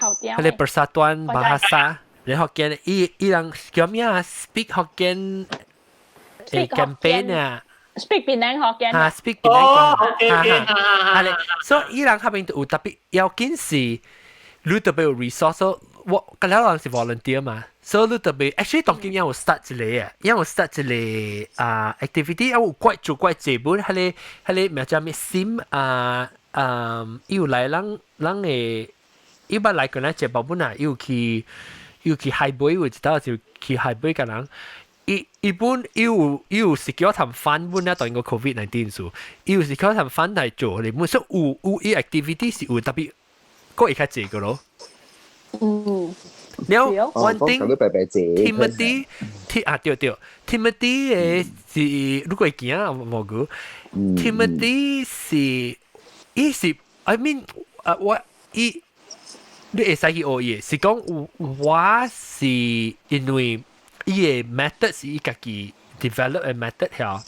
校長，彼個 Persatuan Bahasa，你福建伊伊人叫咩啊？Speak 福建的 campaign 啊。 Speak 檳城福建啊，Speak 檳城哦，OK OK，啊咧，所以伊人彼邊有特別要緊是，你特別有 resource，我個了人是 volunteer 嘛，所以你特別 actually 當今有 start 一個啊，有 start 一個啊 activity，有怪做怪這本，彼個名叫咩 sim 啊啊，有來人人會，伊捌來過咱節目本啊，有去海尾有一道就去海尾個人。伊伊本伊有伊有是叫談 fund 本啊，當個 COVID-19 數，伊有是叫談 fund 來做，你本所以有伊 activity 是有特別，個會較濟個咯。了 one thing Timothy T 啊對對，Timothy 嘅是如果會驚啊無個，Timothy 是伊是 I mean 啊我伊你會使去學伊，是講我是因為。伊個 method 是伊家己 develop 嘅 method 嚇，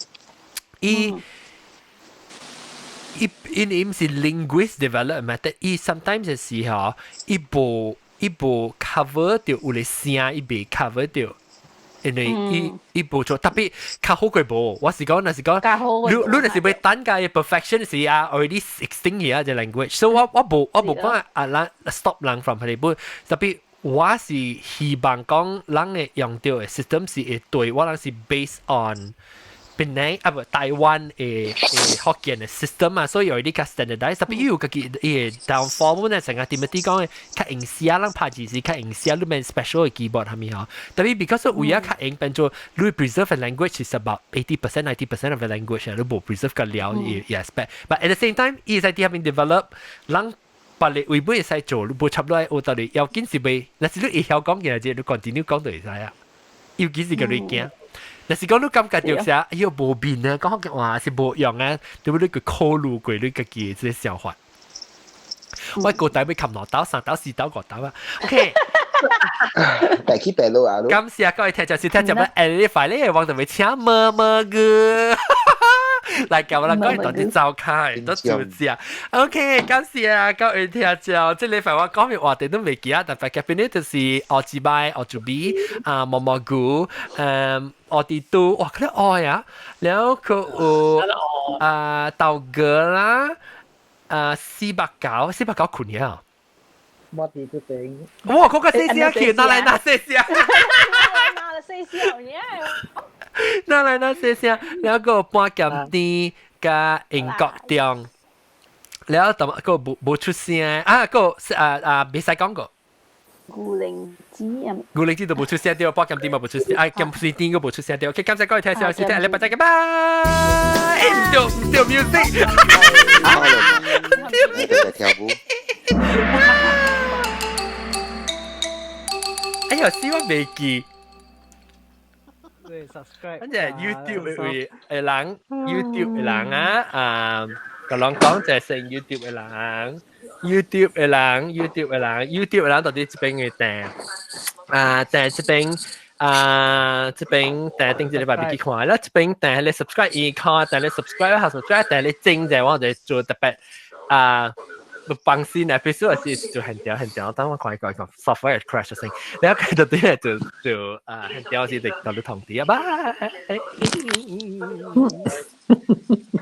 伊伊因為毋是 linguist develop method，伊 sometimes 是嚇，伊無 cover 到有個聲，伊未 cover 到。因為伊伊無做特別較好過無，我是講，若是講，你若是欲等個 perfection 是啊，already extinct 去啊，這 language，所以我無講啊，咱 stop 人 from 佢哋本，特別。我是希望講，人會用到的 system 是會對，我人是 based on 檳城啊無台灣的福建的 system 啊，所以有啲較 standardize，特別伊有家己伊的 downfall 呢，成個點樣講的，較用寫人拍字是較用寫裏面 special 的 keyboard 係咪嗬？特別 because 有影較用變做你 preserve the language is about 80% 90% of the language 啊，你無 preserve 個了伊 aspect。But at the same time，伊會使佇遐邊 develop 人。別個為本會使做，你無差不多學到你，要緊是袂，若是你會曉講嘅，就你 continue 講就會使啊。尤其是個你驚，若是講你感覺到啥，哎喲無面啊，講福建話是無用啊，對不對？去考慮過你家己的這個想法。我高大欲冚兩刀、三刀、四刀、五刀啊。OK。白起白落啊！感謝各位聽眾收聽節目，下禮拜咧，我就會請毛毛哥。來教我人講到底走開，都做食。OK，感謝各位聽眾。這禮拜我講嘅話題都未記啊，特別嘉賓呢就是奧吉拜、奧祖比啊、毛毛菇、奧迪都，哇，佢愛啊，然後佢有啊豆哥啦，啊489，489困咗啊。我佇這邊。哇！嗰個細聲去，哪來那細聲？哪來細聲嘢？哪來那細聲？然後個半鹹甜加英國中，然後同個無無出聲啊！個啊啊，袂使講過。牛靈子啊！牛靈子都無出聲對，半鹹甜嘛無出聲，啊鹹水甜個無出聲對。OK，感謝各位聽眾收聽，下禮拜再見，拜。唔對唔對，music。唔對跳舞。哎呀，死我袂記。對，subscribe。反正 YouTube 的位的人，YouTube 的人啊，啊，個人講就係成 YouTube 的人，YouTube 的人，YouTube 的人，YouTube 的人到底這邊嘅訂，啊，訂這邊啊，這邊訂頂一禮拜別去看，啦，這邊訂你 subscribe 伊看，訂你 subscribe 下 subscribe，訂你整者我就做特別啊。放先啊，episode 是就很屌很屌，等我看一個 software crash 先，然後佢就啲就就啊很屌是就到你同啲啊，拜。